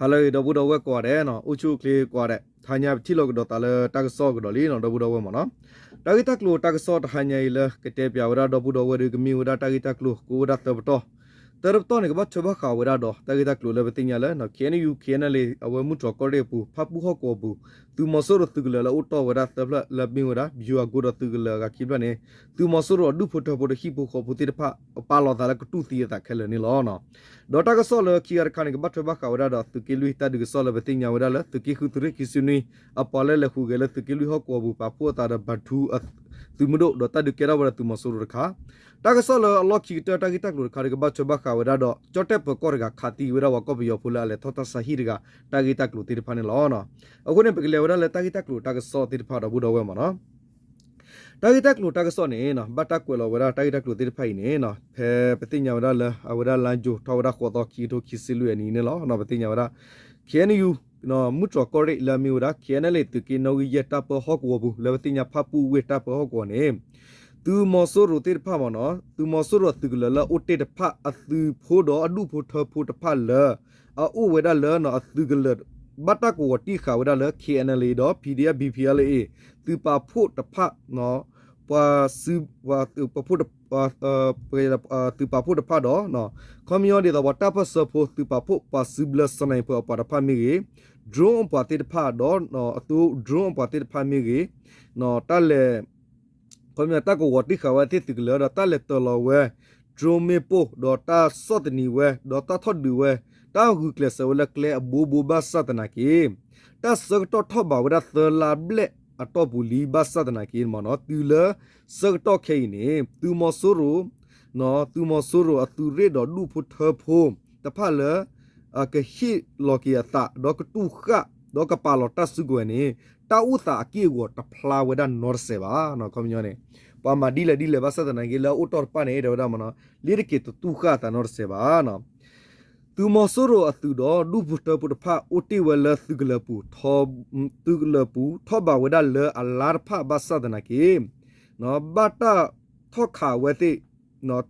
ဟါလၢအဂ့ၤ ဒီပုၢ်ဒီဝဲၢ်ကိးဂၤဒဲးနီၤ, အိၣ်ဆူၣ်အိၣ်ချ့ကိးဂၤဒဲး, တဟါညါပထံၣ်လိာ်ကဒီးသးလၢတၢ်ကစီၣ်ကဒီးလံနီၤ ဒီပုၢ်ဒီဝဲၢ်မ့ၢ်နီၤ. တၢ်ဂ့ၢ်တၢ်ကျိၤတၢ်ကစီၣ်တဟါညါအံၤလၢကတဲပၠးဝဲဒၣ် ဒီပုၢ်ဒီဝဲၢ်ဒီးကမ့ၢ်ဝဲဒၣ်တၢ်ဂ့ၢ်တၢ်ကျိၤကအိၣ်ဝဲဒၣ်သၢပတီၢ်, သၢပတီၢ်န့ၣ် ကဘၣ်ထွဲဘၣ်ဃးဝဲဒၣ်ဒီး တၢ်ဂ့ၢ်တၢ်ကျိၤလၢပသ့ၣ်ညါလၢ KNU KNLA အဝဲမုၢ်တြီၢ်ကီၢ်ရ့ၣ်အပူၤ ဖၣ်ပူၣ်ဟီၣ်ကဝီၤပူၤ သုးမီၤစိရိၤသုးကလၢၤလၢအိၣ်တီၢ်ဝဲဒၣ်သၢဖျၢၣ်လၢမ့ၢ်ဝဲဒၣ် ပယိၤအကိဒီးသုးကလၢၤအဂၤခံဖျၢၣ်န့ၣ် သုးမီၤစိရိၤအဒူၣ်ဖိထၢဖိတဟံၣ်ဖိဃီဖိသ့ၣ်တဖၣ် ပာ်လီၤသးလၢကတူၢ်သံအသးခဲလၢာ်န့ၣ်လီၤ. ဒီးတၢ်ကစီၣ်လၢခံဂၤတခါန့ၣ် ကဘၣ်ထွဲဘၣ်ဃးဝဲဒၣ်ဒီးသုးက့လွံၢ်တၢ်ဒုးကစီၣ်လၢပသ့ၣ်ညါဝဲဒၣ်လၢ သုးက့ဃုသုးရ့ၣ်ခံဆံနွံ အပှၤလၢလဲၤဟူးဂဲၤလၢသုးက့လွံၢ်ဟီၣ်ကဝီၤပူၤ ပာ်ဖှိၣ်အသးဒီးဘၤထူ သုးမုၢ်ဒိၣ် ဒီးတၢ်ဒုးကဲထီၣ်ဝဲဒီးသုးမီၤစိရိၤတခါ, တၢ်ကစီၣ်လၢအလီၢ်ခံကတၢၢ်တၢ်ဂ့ၢ်တၢ်ကျိၤတခါဒီး ကဘၣ်ထွဲဘၣ်ဃးဝဲဒၣ်ဒီး ကၠီၣ်တဲၣ်ပၢၤကီၢ်တဂၤခးသံဝဲဒၣ်ပှၤကီၢ်ပယီၤဖိလၢအလဲၤထီၣ်တၢ်ဆါဟံၣ်တဂၤ တၢ်ဂ့ၢ်တၢ်ကျိၤသ့ၣ်တဖၣ်န့ၣ်လီၤ. အဃိန့ၣ် ပကလဲၤဝဲဒၣ်လၢတၢ်ဂ့ၢ်တၢ်ကျိၤတၢ်ကစီၣ်သ့ၣ်တဖၣ်ဒီပုၢ်ဒီဝဲၢ်မ့ၢ်နီၤ. တၢ်ဂ့ၢ်တၢ်ကျိၤတၢ်ကစီၣ်န့ၣ် ဘၣ်တၢ်ကွဲးလီၤဝဲဒၣ်တၢ်ဂ့ၢ်တၢ်ကျိၤသ့ၣ်တဖၣ်အံၤန့ၣ် ဖဲပသ့ၣ်ညါဝဲဒၣ်လၢအဝဲဒၣ်လါယူၤထီၣ်ဝဲဒၣ်ဃိးသီ ခံကထိခံဆံလွံၢ်အနံၤန့ၣ်လီၤ. ပသ့ၣ်ညါဝဲဒၣ် KNU မုၢ်တြီၢ်ကီၢ်ရ့ၣ်လၢအမ့ၢ်ဝဲဒၣ် KNLA သုးက့နီၣ်ဂံၢ်ယဲၢ်တၢ်ပၢဟီၣ်ကဝီၤပူၤ လၢပသ့ၣ်ညါဖၣ်ပူၣ်ဝ့ၢ်တၢ်ပၢဟီၣ်ကဝီၤန့ၣ် သုးမီၤစိရိၤသ့ၣ်တဖၣ်မ့ၢ်နီၤ သုးမီၤစိရိၤအသုးကလၢၤလၢအအိၣ်တ့ၢ်တဖၣ်အသုးဖိဒီးအဒူၣ်ဖိထၢဖိတဖၣ်လၢ အအိၣ်ဝဲဒၣ်လၢအသုးကလၢၤ ဘၣ်တၢ်ကဝီၤတံၢ်ဃာ်ဝဲဒၣ်လၢ KNLA ဒီး PDF BPLA သုးပာ်ဖှိၣ်တဖၣ် ပှၤ သုးပာ်ဖှိၣ်တဖၣ်ဒီး ခီပညီဒ်သိးပှၤတၢ်ပၢၢ်ဆၢဖိ သုးပာ်ဖှိၣ်ပှၤစုဘျၢ sniper အပှၤတဖၣ်မ့ၢ်ဂ့ၤ, drone အပှၤသ့ၣ်တဖၣ်ဒီး အသု drone အပှၤသ့ၣ်တဖၣ်မ့ၢ်ဂ့ၤ, တၢ်လဲၤ ခီပညီတၢ်ကဝီၤတံၢ်ဃာ်ဝဲသ့ၣ်သုးကလၢၤဒီး တၢ်လဲၤတၢၤလီၤဝဲ drone မ့ၣ်ပိၢ် ဒီးတၢ်ဆီၣ်သနံးဝဲ ဒီးတၢ်ထီၣ်ဒုးဝဲ တၢ်ဂုာ်ကျဲးစၢးဝဲလၢကျဲအဘိဘိဘၣ်ဆၣ်သနာ်က့ တၢ်ဆၢကတီၢ်ထီၣ်ဘးဝဲဒၣ်သၢလါဘျဲၣ်အတီၢ်ပူၤလံဘၣ်ဆၣ်သနာ်က့မ့ၢ်နီၤ တုၤလၢဆၢကတီၢ်ခဲအံၤန့ၣ် သုးမီၤစိရိၤ သုးမီၤစိရိၤအသုးရ့ၣ်ဒီးဒူၣ်ဖိထၢဖိတဖၣ်လၢ ကဟ့ၣ်လီၤက့ၤအသး ဒီးကတူၢ်ဃာ် ဒီးကပာ်လီၤတၢ်စုကဝဲၤန့ၣ် တၢ်အိၣ်သးအက့ၢ်အဂီၤတဖျါဝဲဒၣ်နီတစဲးဘၣ်. ခီပညီန့ၣ် ပှၤမၤဒ်လဲၣ်ဒ်လဲၣ်ဘၣ်ဆၣ်သနာ်က့ လၢအအိၣ်တီၢ်တဖၣ်န့ၣ် တဲဝဲဒၣ်မ့ၢ်နီၤ လ့တက့ၤတတူၢ်ဃာ်အသးနီတစဲးဘၣ်. သုးမီၤစိရိၤအသုးဒီးဒူၣ်ဖိထၢဖိတဖၣ်အိၣ်တ့ၢ်ဝဲလၢသုးကလၢၤပူၤ သုးကလၢၤပူၤ ထီၣ်ဘးဝဲဒၣ်လၢအလါတဖၣ်ဘၣ်ဆၣ်သနာ်က့ ဘၣ်တၢ်ထီၣ်ခးဝဲသ့ၣ်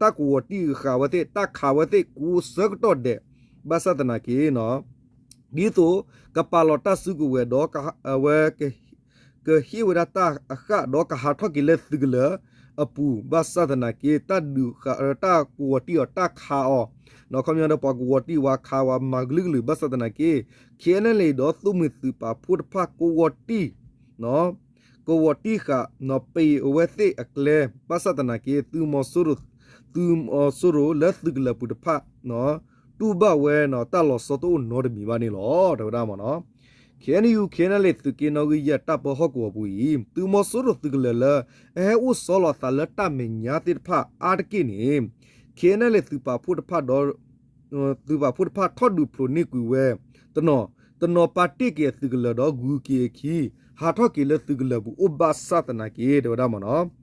တၢ်ကဝီၤတံၢ်ဃာ်ဝဲသ့ၣ် တၢ်ခးဝဲသ့ၣ်ကိးဆၢကတီၢ်ဒဲး ဘၣ်ဆၣ်သနာ်က့ ဒ်သိးကပာ်လီၤတၢ်စုကဝဲၤဒီး အဝဲ ကဟ့ၣ်ဝဲဒၣ်တၢ်အဃၣ် ဒီးကဟးထီၣ်က့ၤလၢသုးကလၢၤအပူၤ ဘၣ်ဆၣ်သနာ်က့ တၢ်ဒုးဃာ် တၢ်ကဝီၤတံၢ်အီၤ တၢ်ခးအီၤ ခီပညီဒီးပှၤကဝီၤတံၢ်ဝဲခးဝဲမၤကလုာ်ကလုာ် ဘၣ်ဆၣ်သနာ်က့ KNLA ဒီးသိၣ်မှံၤသုးပာ်ဖှိၣ်တဖၣ်ကဝီၤတံၢ် ကဝီၤတံၢ်ဃာ် ပ့ၤအဝဲသ့ၣ်အကျဲ ဘၣ်ဆၣ်သနာ်က့ သုးမီၤစိရိၤ သုးမီၤစိရိၤလၢသုးကလၢၤပူၤတဖၣ် တူၢ်ဘၣ်ဝဲတၢ်လီၤဆီတအိၣ်နီတမံၤဘၣ်န့ၣ်လီၤ တဲဝဲဒၣ်မ့ၢ်နီၤ. KNU KNLA သုးက့နီၣ်ဂံၢ်ယဲၢ်တၢ်ပၢဟီၣ်ကဝီၤပူၤအံၤ သုးမီၤစိရိၤသုးကလၢၤလၢ အဟဲအိၣ်ဆီလီၤအသးလၢတၢ်မဲာ်ညါသ့ၣ်တဖၣ်အါတက့ၢ်န့ၣ် KNLA သုးပာ်ဖှိၣ်တဖၣ်ဒီး သုးပာ်ဖှိၣ်တဖၣ်ထီၣ်ဒုးဖျိးန့ၢ်ကွံာ်ဝဲ တနီၤ တနီၤပာ်တ့ၢ်က့ၤအသုးကလၢၤဒီးဂုၤက့ၤအခံ ဟးထီၣ်က့ၤလၢသုးကလၢၤပူၤအိၣ်ဘၣ်ဆၣ်သနာ်က့ တဲဝဲဒၣ်မ့ၢ်နီၤ.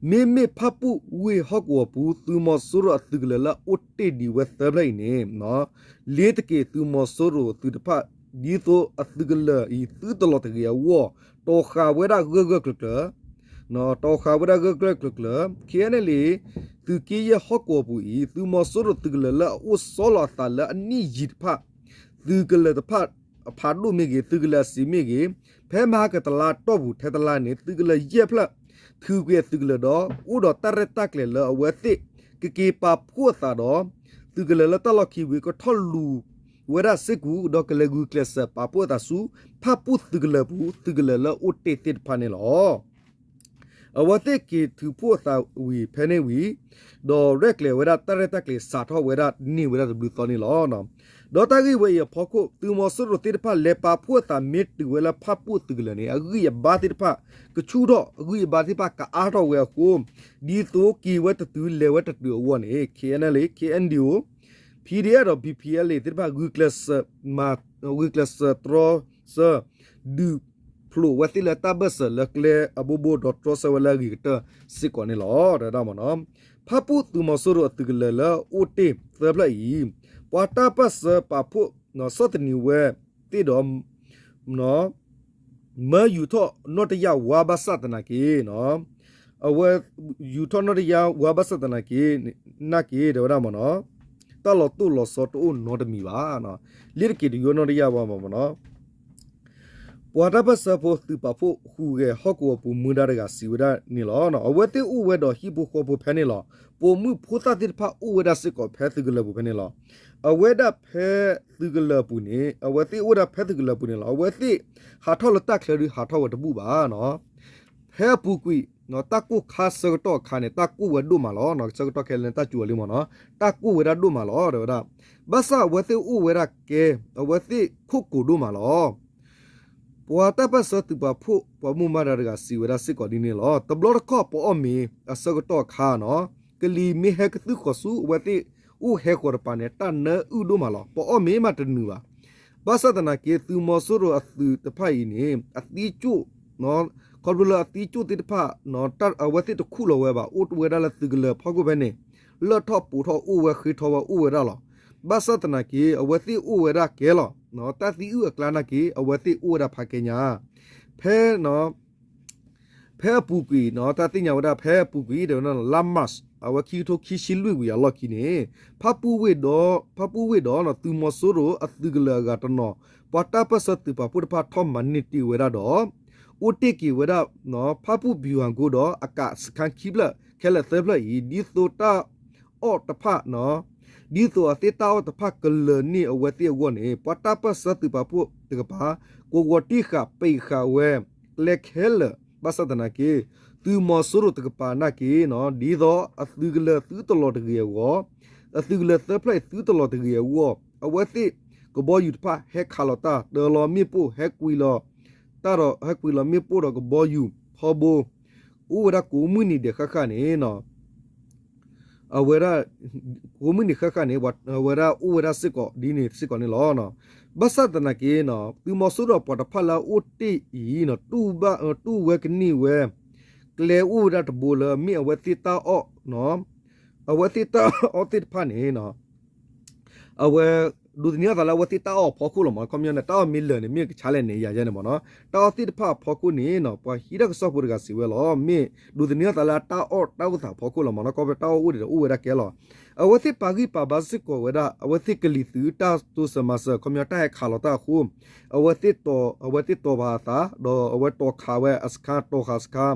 မ့မ့ၢ်ဖၣ်ပူၣ်ဝ့ၢ်ဟီၣ်ကဝီၤပူၤ သုးမီၤစိရိၤအသုးကလၢၤလၢအအိၣ်တ့ၢ်ဒံးဝဲသၢဖျၢၣ်အံၤန့ၣ် လ့ၤတက့ၤသုးမီၤစိရိၤသုးတဖၣ် ဒ်သိးအသုးကလၢၤအံၤသုတလီၤတဂ့ၤအဂီၢ် တီၤဃာ်ဝဲဒၣ်ဂၢၢ်ဂၢၢ်ကျၢၤကျၢၤ တီၤဃာ်ဝဲဒၣ်ဂၢၢ်ဂၢၢ်ကျၢၤကျၢၤ KNLA သုးက့ယဲၢ်ဟီၣ်ကဝီၤပူၤအံၤ သုးမီၤစိရိၤသုးကလၢၤလၢအအိၣ်ဆီလီၤအသးလၢအနံၣ်ယံာ်တဖၣ် သုးကလၢၤတဖၣ်အဖးဒိၣ်မ့ၢ်ဂ့ၤ သုးကလၢၤအစံးမ့ၢ်ဂ့ၤ ဖဲမဟါကတလါတီၢ်ပူၤထဲတလါန့ၣ် သုးကလၢၤယဲၢ်ဖျၢၣ် ထုးကွံာ်အသုးကလၢၤဒီး အိၣ်ဒီးတၢ်ရဲၣ်တၢ်ကျဲၤလၢအဝဲသ့ၣ် ကက့ၤပာ်ဖှိၣ်အသးဒီး သုးကလၢၤလၢတၢ်လီၢ်ခံဝံၤ ကထီၣ်လူၤဝဲဒၣ်စ့ၢ်ကီး ဒီးကလဲၤဂုာ်ကျဲးစၢးပာ်ဖှိၣ်အသးဆူ ဖၣ်ပူၣ်သုးကလၢၤပူၤ သုးကလၢၤလၢအအိၣ်တ့ၢ်သ့ၣ်တဖၣ်န့ၣ်လီၤ. အဝဲသ့ၣ်က့ၤထုးဖှိၣ်အသးဝံၤဖဲန့ၣ်ဝံၤ ဒီးရဲၣ်ကျဲၤဝဲဒၣ်တၢ်ရဲၣ်တၢ်ကျဲၤစးထီၣ်ဝဲဒၣ်န့ၢ်ဝဲဒၣ်တဘျုးသီန့ၣ်လီၤ. ဒီးတၢ်ဂ့ၢ်ဝဲအံၤအဖီခိၣ် သုးမီၤစိရိၤသ့ၣ်တဖၣ်လဲၤပာ်ဖှိၣ်အသးမ့ၢ်တုၤဝဲလၢဖၣ်ပူၣ်သုးကလၢၤန့ၣ် အဂံၢ်အဘါသ့ၣ်တဖၣ် ကဆူၣ်ထီၣ် အဂံၢ်အဘါသ့ၣ်တဖၣ်ကအါထီၣ်ဝဲအဃိ ဒ်သိးက့ၤဝဲတတုၤလဲၤဝဲတတုၤအဂီၢ်န့ၣ် KNLA KNDO PDF ဒီး BPLA သ့ၣ်တဖၣ်ဂုာ်ကျဲးစၢးမၤ ဂုာ်ကျဲးစၢးတြီဆၢ ဒုးဖျိးဝဲသ့ၣ်လၢတၢ်ဘၢၣ်စၢၤလၢကျဲအဘိဘိဒီးတြီဆၢဝဲလၢအဂ့ၤကတၢၢ်စ့ၢ်ကီးန့ၣ်လီၤ တဲဝဲဒၣ်မ့ၢ်နီၤ. ဖၣ်ပူၣ်သုးမီၤစိရိၤအသုးကလၢၤလၢအအိၣ်တ့ၢ်သၢဖျၢၣ်အံၤ ပှၤတၢ်ပၢၢ်ဆၢပာ်ဖှိၣ်ဆီၣ်သနံးဝဲသ့ၣ်ဒီး မၢယူၤထီၣ်နီၣ်တယၢ်ဝါဘၣ်ဆၣ်သနာ်က့ အဝဲယူၤထီၣ်နီၣ်တယၢ်ဝါဘၣ်ဆၣ်သနာ်က့ နာ်က့ တဲဝဲဒၣ်မ့ၢ်နီၤ. တၢ်လီၤတိၢ်လီၤဆီတအိၣ်နီတမံၤဘၣ်. လ့တက့ၤတယိနီတယၢ်ဘၣ်မ့ၢ်နီၤ ပှၤတၢ်ပၢၢ်ဆၢဖိသုးပာ်ဖှိၣ်ဟူးဂဲၤဟီၣ်ကဝီၤပူၤမူဒါတဂၤစံးဝဲဒၣ်န့ၣ်လီၤ. အဝဲသ့ၣ်အိၣ်ဝဲဒီးဟံၣ်ဖိဃီဖိဖဲန့ၣ်လီၤ. ပိာ်မုၣ်ဖိသၣ်သ့ၣ်တဖၣ်အိၣ်ဝဲဒၣ်စ့ၢ်ကီးဖဲသုးကလၢၤပူၤဖဲန့ၣ်လီၤ. အဝဲဒၣ်ဖဲသုးကလၢၤပူၤန့ၣ်, အဝဲသ့ၣ်အိၣ်ဝဲဒၣ်ဖဲသုးကလၢၤပူၤန့ၣ်လီၤ. အဝဲသ့ၣ်ဟးထီၣ်လၢတၢ်ချၢဒုးဟးထီၣ်ဝဲတဘူၣ်ဘၣ်နီၤ ဖဲအပူၤကွံာ် တၢ်ကိၢ်ခါဆၢကတီၢ်အခါန့ၣ် တၢ်ကိၢ်ဝဲဒိၣ်မးလီၤ. ဆၢကတီၢ်ခဲလၢာ်န့ၣ် တၢ်စူၤဝဲလံမ့ၢ်နီၤ, တၢ်ကိၢ်ဝဲဒၣ်ဒိၣ်မးလီၤ တဲဝဲဒၣ်. ဘၣ်ဆၣ်အဝဲသ့ၣ်အိၣ်ဝဲဒၣ်ကဲ, အဝဲသ့ၣ်ခိၣ်ကိၤဒိၣ်မးလီၤ. ပှၤတၢ်ပၢၢ်ဆၢသုးပာ်ဖှိၣ် ပှၤမူဒါတဂၤစံးဝဲဒၣ်စ့ၢ်ကီးဒ်န့ၣ်လီၤ. တဘျီတခီၣ်ပအီၣ်မ့ၤအဆၢကတီၢ်အခါနီၤ, ကလံၤမ့ၢ်ဟဲကသုၣ်ဃီၤဆူအဝဲသ့ၣ်အိၣ်ဟဲဃီၤတပၤန့ၣ် တၢ်နၢအုၣ်ဒိၣ်မးလီၤ. ပအီၣ်မ့ၤမးတနုာ်ဘၣ်. ဘၣ်ဆၣ်သနာ်က့ သုးမီၤစိရိၤအသုးတဖၣ်အံၤန့ၣ် အသံကၠိၣ် ခီဖျိလၢအသံကၠိၣ်သ့ၣ်တဖၣ် အဝဲသ့ၣ်တခူၣ်လီၤဝဲဘၣ် အိၣ်ဝဲဒၣ်လၢသုးကလၢၤဖီခိၣ်ဖဲန့ၣ်, လၢၢ်ထီၣ်ပိာ်ထီၣ်အိၣ်ဝဲဃ့ထီၣ်ဝဲအိၣ်ဝဲဒၣ်လီၤ. ဘၣ်ဆၣ်သနာ်က့ အဝဲသ့ၣ်အိၣ်ဝဲဒၣ်ကဲလီၤ. တၢ်သံအုၣ်အကျါနာ်က့ အဝဲသ့ၣ်အိၣ်ဝဲဒၣ်ဖးကဲညါ ဖဲ ဖဲအပူၤကွံာ်နီၤ တၢ်သ့ၣ်ညါဝဲဒၣ်ဖဲအပူၤကွံာ် တဲဝဲဒၣ်လါ March အဝဲခံကထိခံဆံလွံၢ်ဝံၤအလီၢ်ခံန့ၣ်, ဖၣ်ပူၣ်ဝ့ၢ်ဒီး ဖၣ်ပူၣ်ဝ့ၢ်ဒီး သုးမီၤစိရိၤအသုးကလၢၤအဂၤတနီၤ ပှၤတၢ်ပၢၢ်ဆၢသုးပာ်ဖှိၣ်တဖၣ်ထီၣ်မၤန့ၢ်တ့ၢ်ဝဲဒၣ်ဒီး အိၣ်တ့ၢ်က့ၤဝဲဒၣ် ဖၣ်ပူၣ် ဗျူဟာကုန်း ဒီးအကးစခါခံဖျၢၣ် ခဲလၢာ်သၢဖျၢၣ်အံၤ ဒ်သိးတၢ်အီၣ်တဖၣ် ဒ်သိးအသ့ၣ်တၢ်အီၣ်တဖၣ်ကလၢၤန့ၢ်အဝဲသ့ၣ်အဂီၢ်န့ၣ် ပှၤတၢ်ပၢၢ်ဆၢသုးပာ်ဖှိၣ်တကပၤ ကဝီၤတံၢ်ဃာ်ပံာ်ဃာ်ဝဲ ကျဲခဲလၢာ် ဘၣ်ဆၣ်သနာ်က့ သုးမီၤစိရိၤတကပၤနာ်က့နီၤ ဒ်သိးအသုးကလၢၤသုတလီၤတဂ့ၤအဂီၢ်, အသုးကလၢၤသၢဖျၢၣ်အံၤသုတလီၤတဂ့ၤအဂီၢ် အဝဲသ့ၣ်ကဘီယူၤတဖၣ်ဟဲခးလီၤတၢ် တၢၤလီၤမ့ၣ်ပိၢ် ဟဲကွံာ်လီၤ တၢ်ဒီး ဟဲကွံာ်လီၤမ့ၣ်ပိၢ်ဒီးကဘီယူၤ ထီဘိ အိၣ်ဝဲဒၣ်ကိးမုၢ်နံၤဒဲးဃၣ်ဃၣ်န့ၣ် အဝဲဒၣ် ကိးမုၢ်နံၤဃၣ်ဃၣ်န့ၣ် အဝဲဒၣ်အိၣ်ဝဲဒၣ်စ့ၢ်ကီးဒ်န့ၣ်စ့ၢ်ကီးန့ၣ်လီၤ. ဘၣ်ဆၣ်သနာ်က့ သုးမီၤစိရိၤပှၤတဖၣ်လၢအအိၣ်တ့ၢ်အံၤ တူၢ်ဝဲကန့ၢ်ဝဲ ကျဲအိၣ်ဝဲဒၣ်တဘိလၢမ့ၢ်အဝဲသ့ၣ်တၢ်အီၣ် အဝဲသ့ၣ်တၢ်အီၣ်သ့ၣ်တဖၣ်န့ၣ် အဝဲ ဒိးသန့ၤအသးလၢအဝဲသ့ၣ်တၢ်အီၣ်အဖီခိၣ်လီၤမး. ခီပညီန့ၣ် တၢ်အီၣ်မ့ၢ်လၢာ်န့ၣ် မ့ၢ်ကဆါလဲၣ်န့ၣ် ယၤယဲန့ၣ်မးနီၤ. တၢ်အီၣ်သ့ၣ်တဖၣ်အဖီခိၣ်န့ၣ် ပှၤဟံးတၢ်ကစီၣ်ဖိတဂၤစံးဝဲလီၤ. မ့ၢ်ဒိးသန့ၤအသးလၢအတၢ်အီၣ်တၢ်အိၣ်သးအဖီခိၣ်လီၤမးနီၤ. ခီဖျိတၢ်အီၣ်အိၣ်ဒံးဒီးအိၣ်ဝဲဒၣ်ကဲလီၤ. အဝဲသ့ၣ်ပာ်ဂံၢ်ပာ်ဘါစ့ၢ်ကီးဝဲဒၣ် အဝဲသ့ၣ်ကလံၤသုးတၢ်တိစၢၤမၤစၢၤ ခီပညီတၢ်ဟဲခးလီၤတၢ်အဃိ အဝဲသ့ၣ်တီၢ် အဝဲသ့ၣ်တီၢ်ဘၣ်အသး ဒီးအဝဲတီၢ်ခးဝဲအစခါ တီၢ်ဃာ်စခါ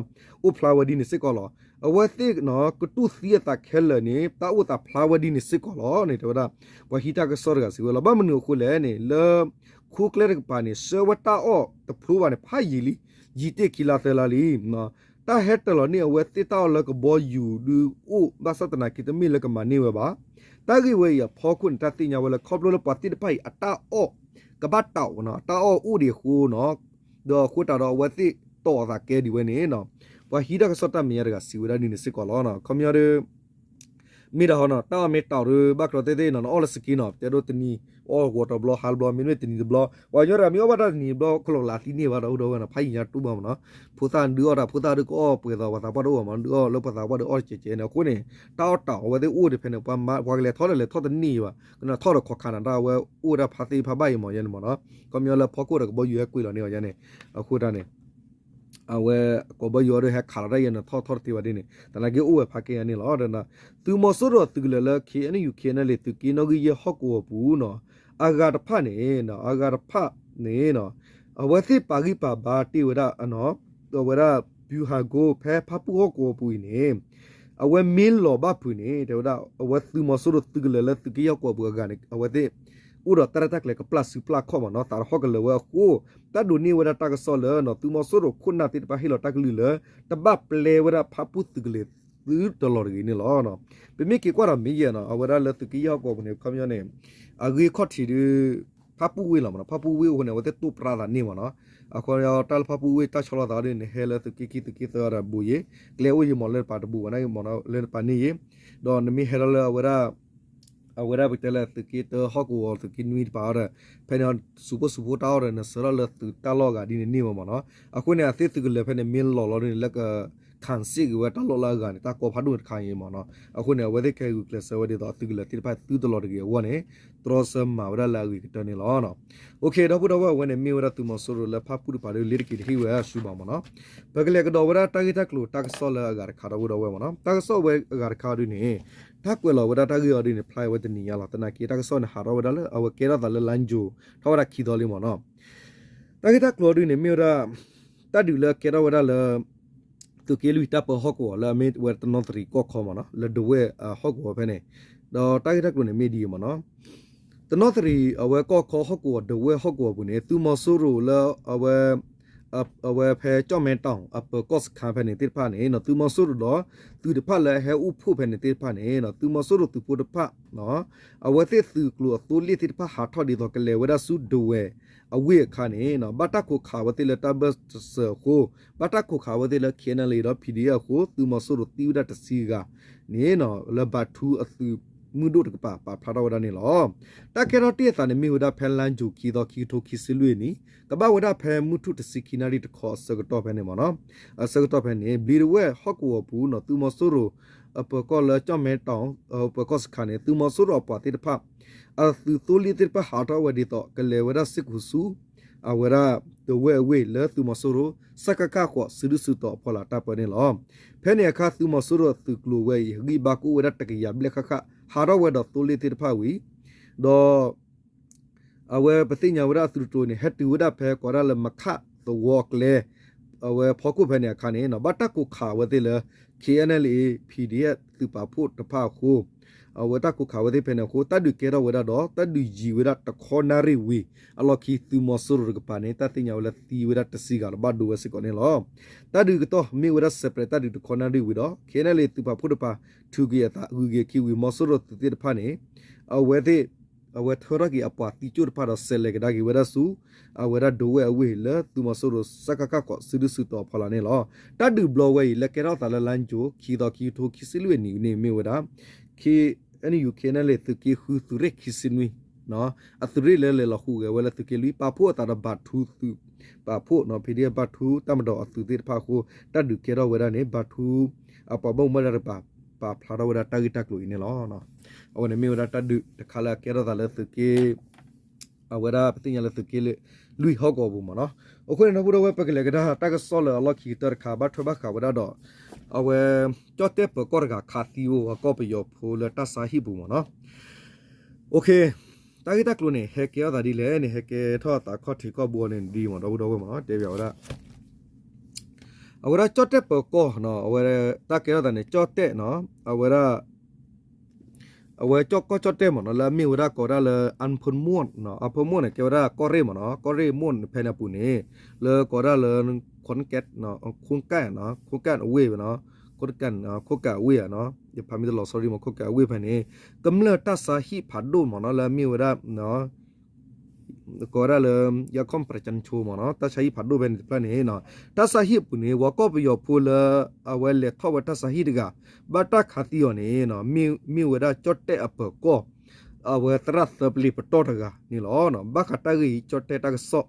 အိၣ်ဖျါဝဲဒ်န့ၣ်စ့ၢ်ကီးလီၤ. အဝဲသ့ၣ်ကတူၢ်သံအသးခဲလၢာ်န့ၣ် တၢ်အိၣ်သးဖျါဝဲဒ်န့ၣ်စ့ၢ်ကီးလီၤန့ၣ် တဲဝဲဒၣ် ပှၤဟံးတၢ်ကစီၣ်တဂၤစံးဝဲလီၤ. ဘၣ်မနုၤအဃိလဲၣ်န့ၣ် လၢ ခိကျဲတကပၤန့ၣ် ဆှၢဝဲတၢ်အီၣ်တဖျိဘၣ်န့ၣ် ဖးယံာ်လံ, ယံာ်တ့ၢ်ခံလါသၢလါလံ. တၢ်ဟဲတၢၤလီၤန့ၢ်အဝဲသ့ၣ်တၢ်အီၣ်လၢကဘီယူၤဒုးအိၣ် ဘၣ်ဆၣ်သနာ်က့တမ့ၢ်လၢကမၤန့ၢ်ဝဲဘၣ်. တၢ်ဂ့ၢ်ဝဲအံၤအဖီခိၣ်န့ၣ် တၢ်သ့ၣ်ညါဝဲလၢခီဖျိလၢပှၤသ့ၣ်တဖၣ်အံၤ အတၢ်အီၣ်ကဘၣ်တၢ်အီၣ်နီၤ အတၢ်အီၣ်အိၣ်ဒံးအဃိနီၤ ဒီးအဃိသတးဒီးအဝဲသ့ၣ်တီၢ်အသးကဲဒံးဝဲန့ၣ် ပှၤဟံးတၢ်ကစီၣ်တၢ်မဲာ်ညါတဂၤစံးဝဲဒၣ်ဒ်န့ၣ်စ့ၢ်ကီးလီၤ. ခီပညီဒီး မ့ၢ်ဒၣ်ဟီနီၤ တၢ်အီၣ်မ့ၢ်တၢ်အီၣ်ဒီး ဘၣ်ကျီသ့ၣ်သ့ၣ်နီၤ နအီၣ်လၢစက့နီၤ တဲဒိးတနံၤ အီၣ်ဂီၤတဘျီ ဟါတဘျီ မ့တမ့ၢ်တနံၤတဘျီ ပှၤကညီတဂၤ မ့ၢ်အီၣ်ဘၣ်တၢ်တနံၤတဘျီ ခီလီၤလးသံန့ၢ်ဘၣ်ဒီး အိၣ်ဒီးဝဲနီၤ ဖးယံာ်ညါတူၢ်ဘၣ်မးနီၤ ဖိသၣ်ဒုးအီၣ်တၢ် ဖိသၣ်ဒုးကအီၣ်ပှဲၤသိး ပှၤသးပှၢ်ဒုးအီၣ်မး ဒုးအီၣ်လၢပှၤသးပှၢ်ဒုးအီၣ်တကဲးကဲးန့ၣ် အဃိန့ၣ် တၢ်အီၣ်တၢ်အီၣ် အဝဲသ့ၣ်အိၣ်ဒံးဖဲန့ၣ် ပှၤကလဲၤထီၣ်ဒီးလဲၤထီၣ်တန့ၢ်ဘၣ် ကနၣ်ထီၣ်ဒီးခီခါနၤ တၢ်အဝဲအိၣ်ဝဲဒၣ်ဖးသ့ၣ်ဖးဘၣ်အံၤမးယဲန့ၣ်မးနီၤ ခီပညီလၢဖီခိၣ်ဒီးကဘီယူၤဟဲကွံာ်လီၤန့ၢ်အီၤယဲန့ၣ် အဃိတၢ်န့ၣ် အဝဲ ကဘီယူၤအီၤဒီးဟဲခးလီၤတၢ်ယဲန့ၣ် ထီၣ်ထီၣ်တသ့ဘၣ်ဒ်န့ၣ် သနာ်က့အိၣ်ဝဲဖးကဲညါန့ၣ်လီၤ. သုးမီၤစိရိၤသုးကလၢၤလၢ ခ့ၣ်အဲၣ်ယူၣ် ခ့ၣ်အဲၣ်ယူၣ် သုးက့နီၣ်ဂံၢ်ယဲၢ်ဟီၣ်ကဝီၤပူၤနီၤ အဂၤတဖၣ်န့ၣ် အဂၤတဖၣ်န့ၣ် အဝဲသ့ၣ်ပာ်ဂံၢ်ပာ်ဘါတ့ၢ်ဝဲဒၣ် အဝဲဒၣ် ဗျူဟာကုန်း ဖဲဖၣ်ပူၣ်ဟီၣ်ကဝီၤပူၤအံၤန့ၣ် အဝဲမ့ၢ်လီၤဘၣ်ဖုးန့ၣ် တဲဝဲဒၣ် အဝဲသုးမီၤစိရိၤသုးကလၢၤလၢသုးက့ယဲၢ်ဟီၣ်ကဝီၤပူၤအဂၤန့ၣ် အဝဲသ့ၣ် အိၣ်ဒီးတၢ်ရဲၣ်တၢ်ကျဲၤကပျၢ်စုပျၢ်ခီၣ်မးနီၤ သးတဟီၣ်ကလၢၤဝဲအဃိ တၢ်ဒိးန့ၢ်ဝဲဒၣ်တၢ်ကစီၣ်လၢ သုးမီၤစိရိၤခိၣ်နၢ်သ့ၣ်တဖၣ်ဟ့ၣ်လီၤတၢ်ကလုၢ်လၢ တဘၣ်ပျဲဝဲဒၣ်ဖၣ်ပူၣ်သုးကလၢၤသုတလီၤတဂ့ၤန့ၣ်လီၤ. ပမ့ၢ်က့ၤကွၢ်ဒီးမ့ၢ်ယဲၢ်နီၤ အဝဲဒၣ်လၢသုးက့ယဲၢ်ဟီၣ်ကဝီၤပူၤန့ၣ် ခီပညီန့ၣ် အဂ့ၢ်ခီၣ်ထံးဒုး ဖၣ်ပူၣ်ဝ့ၢ်လီၤမးနီၤ ဖၣ်ပူၣ်ဝ့ၢ်အဃိန့ၣ် အဝဲသ့ၣ်တိၢ်ပြၢသးန့ၢ်မးနီၤ အဃိန့ၣ် တၢ်လၢဖၣ်ပူၣ်ဝ့ၢ်တၢ်ဆီလီၤသးဒ်န့ၣ် ဟဲလၢသုးက့ခံသုးက့သၢဒီးဘူးယံၤ ကျဲအိၣ်ယံၤမးလၢတပၤတဘူးဘၣ်န့ၣ်မးနီၤ လၢတပၤန့ၣ်ယံၤ ဒီးနမ့ၢ်ဟဲထီၣ်လၢအဝဲဒၣ် အဝဲဒၣ်ပတဲလၢသုးက့တၢဟီၣ်ကဝီၤသုးက့နွံတပၤအီၤဒီး ဖဲန့ၣ် စူးဖိစူးဖိတၢ်အီၣ်ဒီး နဆၢထၢၣ်လၢသုးတၢ်လီၢ်ဂၤဒ်န့ၣ်န့ၢ်ဝဲမးနီၤ အဃိန့ၣ် အသ့ၣ်သုးကလၢၤဖဲန့ၣ် မ့ၢ်လီၤလီၤဒ်န့ၣ် လၢက ခးစ့ၣ်က့ၤဝဲတၢ်လီၢ်လၢအဂၤန့ၣ် တၢ်ကီဖးဒိၣ်တခါအံၤမ့ၢ်နီၤ. အဃိန့ၣ် အဝဲသ့ၣ်ခဲဂုာ်ကျဲးစၢးဝဲဒ်သိးအသုးကလၢၤသ့ၣ်တဖၣ်သုတလီၤတဂ့ၤအဂီၢ်န့ၣ် တြီဆၢမၤဝဲဒၣ်လၢအဂ့ၤကတၢၢ်န့ၣ်လီၤ. ဒီပုၢ်ဒီဝဲၢ် အဝဲန့ၣ်မ့ၢ်ဝဲဒၣ်သုးမီၤစိရိၤလၢဖၣ်ပူၣ်တပၤဒီး လ့တက့ၤတဟ့ၣ်ဝဲဆူဘၣ်မ့ၢ်နီၤ. ပကလဲၤကဒီးဝဲဒၣ်တၢ်ဂ့ၢ်တၢ်ကျိၤတၢ်ကစီၣ်လၢအဂၤတခါ ဒီပုၢ်ဒီဝဲၢ်မ့ၢ်နီၤ. တၢ်ကစီၣ်ဝဲအဂၤတခါအီၤဒ်န့ၣ် တၢ်ကွဲးလီၤဝဲဒၣ်တၢ်ဂ့ၢ်အီၤဒ်န့ၣ် ဖျါဝဲတနံၤညါလီၤ. သနာ်က့ တၢ်ကစီၣ်န့ၣ် ဟးထီၣ်ဝဲဒၣ်လၢ အဝဲကဲထီၣ်သးလၢ လါယူၤ ထီၣ်ဝဲဒၣ်ခံသီလံမ့ၢ်နီၤ. တၢ်ဂ့ၢ်တၢ်ကျိၤအီၤဒ်န့ၣ် မ့ၢ်ဝဲဒၣ် တၢ်ဒုးလၢကဲထီၣ်ဝဲဒၣ်လၢ သုးက့လွံၢ်တၢ်ပၢဟီၣ်ကဝီၤလၢအမ့ၢ်ဝဲတနီသရံၣ်ကီၢ်ခီမ့ၢ်နီၤ, လၢဒဝဲၢ်ဟီၣ်ကဝီၤဖဲန့ၣ်, ဒီးတၢ်ဂ့ၢ်တၢ်ကျိၤန့ၣ်မ့ၢ်ဒ်အံၤမ့ၢ်နီၤ, တနီသရံၣ်အဝဲကီၢ်ခီဟီၣ်ကဝီၤ ဒဝဲၢ်ဟီၣ်ကဝီၤပူၤန့ၣ် သုးမီၤစိရိၤလၢအဝဲ အဝဲဖဲကၠီၣ်မဲတီၣ် အပၢၤကီၢ်စခါဖဲန့ၣ်သ့ၣ်တဖၣ်န့ၣ် သုးမီၤစိရိၤဒီး သုးတဖၣ်လၢအဟဲအိၣ်ဖှိၣ်ဖဲန့ၣ်သ့ၣ်တဖၣ်န့ၣ် သုးမီၤစိရိၤသုးဖိတဖၣ် အဝဲသ့ၣ်သုးကျိၤအသိလ့ၣ်သ့ၣ်တဖၣ်ဟးထီၣ်ဒ်သိးကလဲၤဝဲဒၣ်ဆူဒဝဲၢ်အဝ့ၢ်အခါန့ၣ် ဘၣ်တၢ်ခိးခးဝဲသ့ၣ်လၢတၢ်ဘၢၣ်စၢၤအဃိ, ဘၣ်တၢ်ခိးခးဝဲသ့ၣ်လၢ ခ့ၣ်အဲၣ်အၣ်လ်အ့ၣ် ဒီး ပီၣ်ဒီအ့ၣ်အဃိ သုးမီၤစိရိၤသံဝဲဒၣ်တဆံဂၤန့ၣ် လၢဘးထူအသုးမုၢ်ဒိၣ်တကပၤ ပာ်ဖျါထီၣ်ဝဲဒၣ်န့ၣ်လီၤ. တၢ်ကဲထီၣ်တ့ၢ်အသးန့ၣ် မ့ၢ်ဝဲဒၣ်ဖဲလါယူၤခံသီ ခံကထိခံဆံလွံၢ်အနံၣ်, ကဘၣ်ဝဲဒၣ်ဖဲမုၢ်ထူၣ်တဆံခံနၣ်ရံၣ်တခီအဆၢကတီၢ်ဖဲန့ၣ်မ့ၢ်နီၤ, အဆၢကတီၢ်ဖဲန့ၣ် ဘျံးဒဝဲၢ်ဟီၣ်ကဝီၤပူၤနီၤ သုးမီၤစိရိၤ အပၢၤကီၢ်လၢကၠီၣ်မဲတီၣ် အပၢၤကီၢ်စခါန့ၣ် သုးမီၤစိရိၤအပှၤသ့ၣ်တဖၣ် အသုးသိလ့ၣ်သ့ၣ်တဖၣ်ဟးထီၣ်ဝဲဒ်သိး ကလဲၤဝဲဒၣ်စ့ၢ်ကီးဆူ အဝဲဒၣ်ဒဝဲၢ်အဝ့ၢ်လၢသုးမီၤစိရိၤ စကခ ဃိး စုဒုၣ်စုတီၤအဖီလာ်တၢ်ပၢန့ၣ်လီၤ. ဖဲန့ၣ်အခါ သုးမီၤစိရိၤအသုးကျိၤဝဲအံၤ ဂံၢ်ဘါကအိၣ်ဝဲဒၣ်တကယၤဘျဲၣ်ဃၣ်ဃၣ် ဟးထီၣ်ဝဲဒီးသိလ့ၣ်သ့ၣ်တဖၣ်ဝံၤ ဒီး အဝဲပသ့ၣ်ညါဝဲဒၣ်အသုးတတိၤန့ၣ် ဟဲတုၤဝဲဒၣ်ဖဲကိးဒၣ်လၢမခသဝီကျဲ အဝဲဖီခိၣ်ဖဲန့ၣ်အခါန့ၣ် ဘၣ်တၢ်ခိးခးဝဲသ့ၣ်လၢ ခ့ၣ်အဲၣ်အၣ်လ်အ့ၣ် ပီၣ်ဒီအ့ၣ် သုးပာ်ဖှိၣ်တဖၣ်အဃိ အဝဲတၢ်ခိးခးဝဲသ့ၣ်ဖဲန့ၣ်အဃိ တၢ်ဒုးကဲထီၣ်ဝဲဒၣ်ဒီး တၢ်ဒုးယံာ်ဝဲဒၣ်တခီနၣ်ရံၣ်ဝံၤ အလီၢ်ခံသုးမီၤစိရိၤတကပၤန့ၣ် တၢ်သ့ၣ်ညါဝဲလၢသံဝဲဒၣ်တဆံဂၤလၢဘၣ်ဒိဝဲစ့ၢ်ကီးန့ၣ်လီၤ. တၢ်ဒုးကတီၢ်မ့ၢ်ဝဲဒၣ် separate တၢ်ဒုးတခီနၣ်ရံၣ်ဝံၤဒီး ခ့ၣ်အဲၣ်အၣ်လ်အ့ၣ် သုးပာ်ဖှိၣ်တဖၣ် ထုးက့ၤအသးဂုၤက့ၤခံဝံၤ မီၤစိရိၤသုးသ့ၣ်တဖၣ်န့ၣ် အဝဲသ့ၣ် အဝဲထၢထီၣ်က့ၤအပှၤသံကၠိၣ်တဖၣ်ဒီး စဲးလဲၤကဒါက့ၤဝဲဒၣ်ဆူ အဝဲဒၣ်ဒဝဲၢ်အဝ့ၢ်လၢသုးမီၤစိရိၤ စကခ ဃိး စုဒုၣ်စုတီၤအဖီလာ်န့ၣ်လီၤ. တၢ်ဒုးဘျီဝဲအံၤ လၢကဲထီၣ်သးလၢလါယူၤ ခံသီ ခံကထိခံဆံလွံၢ်အနံၣ်န့ၣ်မ့ၢ်ဝဲဒၣ် ခ့ၣ်အဲၣ်ယူၣ် ခ့ၣ်အဲၣ်အၣ်လ်အ့ၣ် သုးက့ဃု သုးရ့ၣ်ခံဆံနွံ အသုးရ့ၣ်လၢလဲၤလီၤဟူးဂဲၤဝဲလၢသုးက့လွံၢ် ပာ်ဖှိၣ်အသးဒီးဘးထူသုးပာ်ဖှိၣ် ဖံးဒံးဘးထူတၢ်မၤဒီးအသုးသ့ၣ်တဖၣ်အဃိ တၢ်ဒုးကဲထီၣ်ဝဲဒၣ်န့ၣ် ဘးထူအပှၤဘၣ်မူဘၣ်ဒါတကပၤ ပာ်ဖျါထီၣ်ဝဲဒၣ်တၢ်ဂ့ၢ်တၢ်ကျိၤအံၤန့ၣ်လီၤ. အဝဲန့ၣ်မ့ၢ်ဝဲဒၣ်တၢ်ဒုးတခါလၢအကဲထီၣ်သးလၢသုးက့ အဝဲဒၣ်ပသ့ၣ်ညါလၢသုးက့လွံၢ်ဟီၣ်ကဝီၤပူၤမ့ၢ်နီၤ. အဃိန့ၣ် ဒီပုၢ်ဒီဝဲၢ် ပကလဲၤကဒါတၢ်ကစီၣ်လၢအလီၢ်ခံကတၢၢ်တခါ ဘၣ်ထွဲဘၣ်ဃးဝဲဒၣ်ဒီး အဝဲ ကၠီၣ်တဲၣ်ပၢၤကီၢ်တဂၤခးသံဝဲ ဝဲကီၢ်ပယီၤဖိလၢတၢ်ဆါဟံၣ်ပူၤမ့ၢ်နီၤ. တၢ်ဂ့ၢ်တၢ်ကျိၤန့ၣ် ဟဲကဲထီၣ်သးဒ်လဲၣ်န့ၣ် ဟဲကဲထီၣ်သးခီၣ်ထံးခီၣ်ဘိန့ၣ်ဒ်မ့ၢ် ဒီပုၢ်ဒီဝဲၢ်မ့ၢ်နီၤ တဲဘၣ်ဝဲဒၣ် အဝဲဒၣ်ကၠီၣ်တဲၣ်ပၢၤကီၢ်နီၤ အဝဲတၢ်ကဲထီၣ်သးန့ၣ် ကၠီၣ်တဲၣ်နီၤ အဝဲဒၣ် အဝဲကၠီၣ်ကီၢ်ကၠီၣ်တဲၣ်မ့ၢ်နီၤ လၢအမ့ၢ်ဝဲဒၣ်ကိးဒၣ်လၢ အၣ်ဖၢမူၣ်နီၤ အၣ်ဖၢမူၣ်န့ၣ် ကဲဝဲဒၣ်ကီၢ်ရ့ၣ်မ့ၢ်နီၤ ကီၢ်ရ့ၣ်မူၣ်ဖဲန့ၣ်အပူၤန့ၣ် လၢကိးဒၣ်လၢ ခိၣ်ကဲၣ် ခိၣ်ကဲၣ်နီၤ ခိၣ်ကဲၣ်အဝ့ၢ်ဝဲနီၤ ခိၣ်ကဲၣ် ခိၣ်ကဲၣ်အဝ့ၢ်ဧါနီၤ ယဖးမ့ၢ်တလီၤ sorry မ့ၢ် ခိၣ်ကဲၣ်အဝ့ၢ်ဖဲန့ၣ် ကမျၢၢ်တၢ်ဆါဟံၣ်ဖးဒိၣ်မ့ၢ်နီၤ လၢအမ့ၢ်ဝဲဒၣ် ကိးဝဲဒၣ်လၢ ယၤခီၣ်ပြၢၣ်ကၠၣ်ဆိမ့ၢ်နီၤ တၢ်ဆါဟံၣ်ဖးဒိၣ်ဖဲန့ၣ်တဖျၢၣ်န့ၣ်နီၤ တၢ်ဆါဟံၣ်အပူၤန့ၣ် ပှၤကီၢ်ပယီၤဖိလၢ အဝဲလဲၤထီၣ်ဝဲတၢ်ဆါဟံၣ်တဂၤ ဘၣ်တၢ်ခးသံအီၤန့ၣ် မ့ၢ်ဝဲဒၣ်ကၠီၣ်တဲၣ်အပၢၤကီၢ် အဝဲသရၣ်သၢပျ့ၤပတီၢ်တဂၤန့ၣ်လီၤ. ဘၣ်ဃးတၢ်ဂ့ၢ်အံၤ ကၠီၣ်တဲၣ်တၢ်ကစီၣ်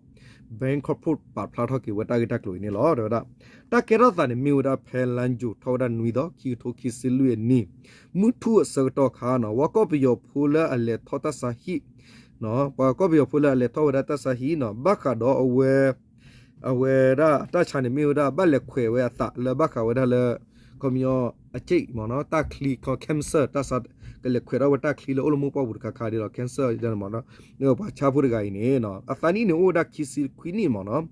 Bangkok Post ပာ်ဖျါထီၣ်က့ၤဝဲတၢ်ဂ့ၢ်တၢ်ကျိၤအံၤန့ၣ်လီၤ. တဲဝဲဒၣ် တၢ်ကဲထီၣ်သးန့ၣ် မ့ၢ်ဝဲဒၣ်ဖဲလါယူၤထီၣ်ဝဲဒၣ်နွံသီ ခံကထိခံဆံလွံၢ်အနံၣ် မုၢ်ထူၣ်အဆၢကတီၢ်ခါနီၤ ပှၤကီၢ်ပယီၤဖိလၢအလဲၤထီၣ်တၢ်ဆါဟံၣ် ပှၤကီၢ်ပယီၤဖိလၢအလဲၤထီၣ်ဝဲဒၣ်တၢ်ဆါဟံၣ်နီၤ ဘၣ်ဃးဒီးအဝဲ အဝဲဒၣ်တၢ်ဆါန့ၣ်မ့ၢ်ဝဲဒၣ် ဘၣ်လဲၤခွဲးဝဲအသးလၢဘၣ်ဃးဝဲဒၣ်လၢ ခီပညီ အစ့ၣ်မ့ၢ်နီၤ တၢ်ချံ cancer တၢ်ဆါ ကလဲၤခွဲးထီၣ်ဝဲတၢ်ချံလၢအိၣ်လၢမိၢ်ပှၢ်ပူၤတခါခါဒ်လီၤ cancer မ့ၢ်နီၤ ပှၤဆါဖိတဂၤအံၤန့ၣ် အသးနံၣ်န့ၣ်အိၣ်ဝဲဒၣ်ခံဆံခွံနံၣ်မ့ၢ်နီၤ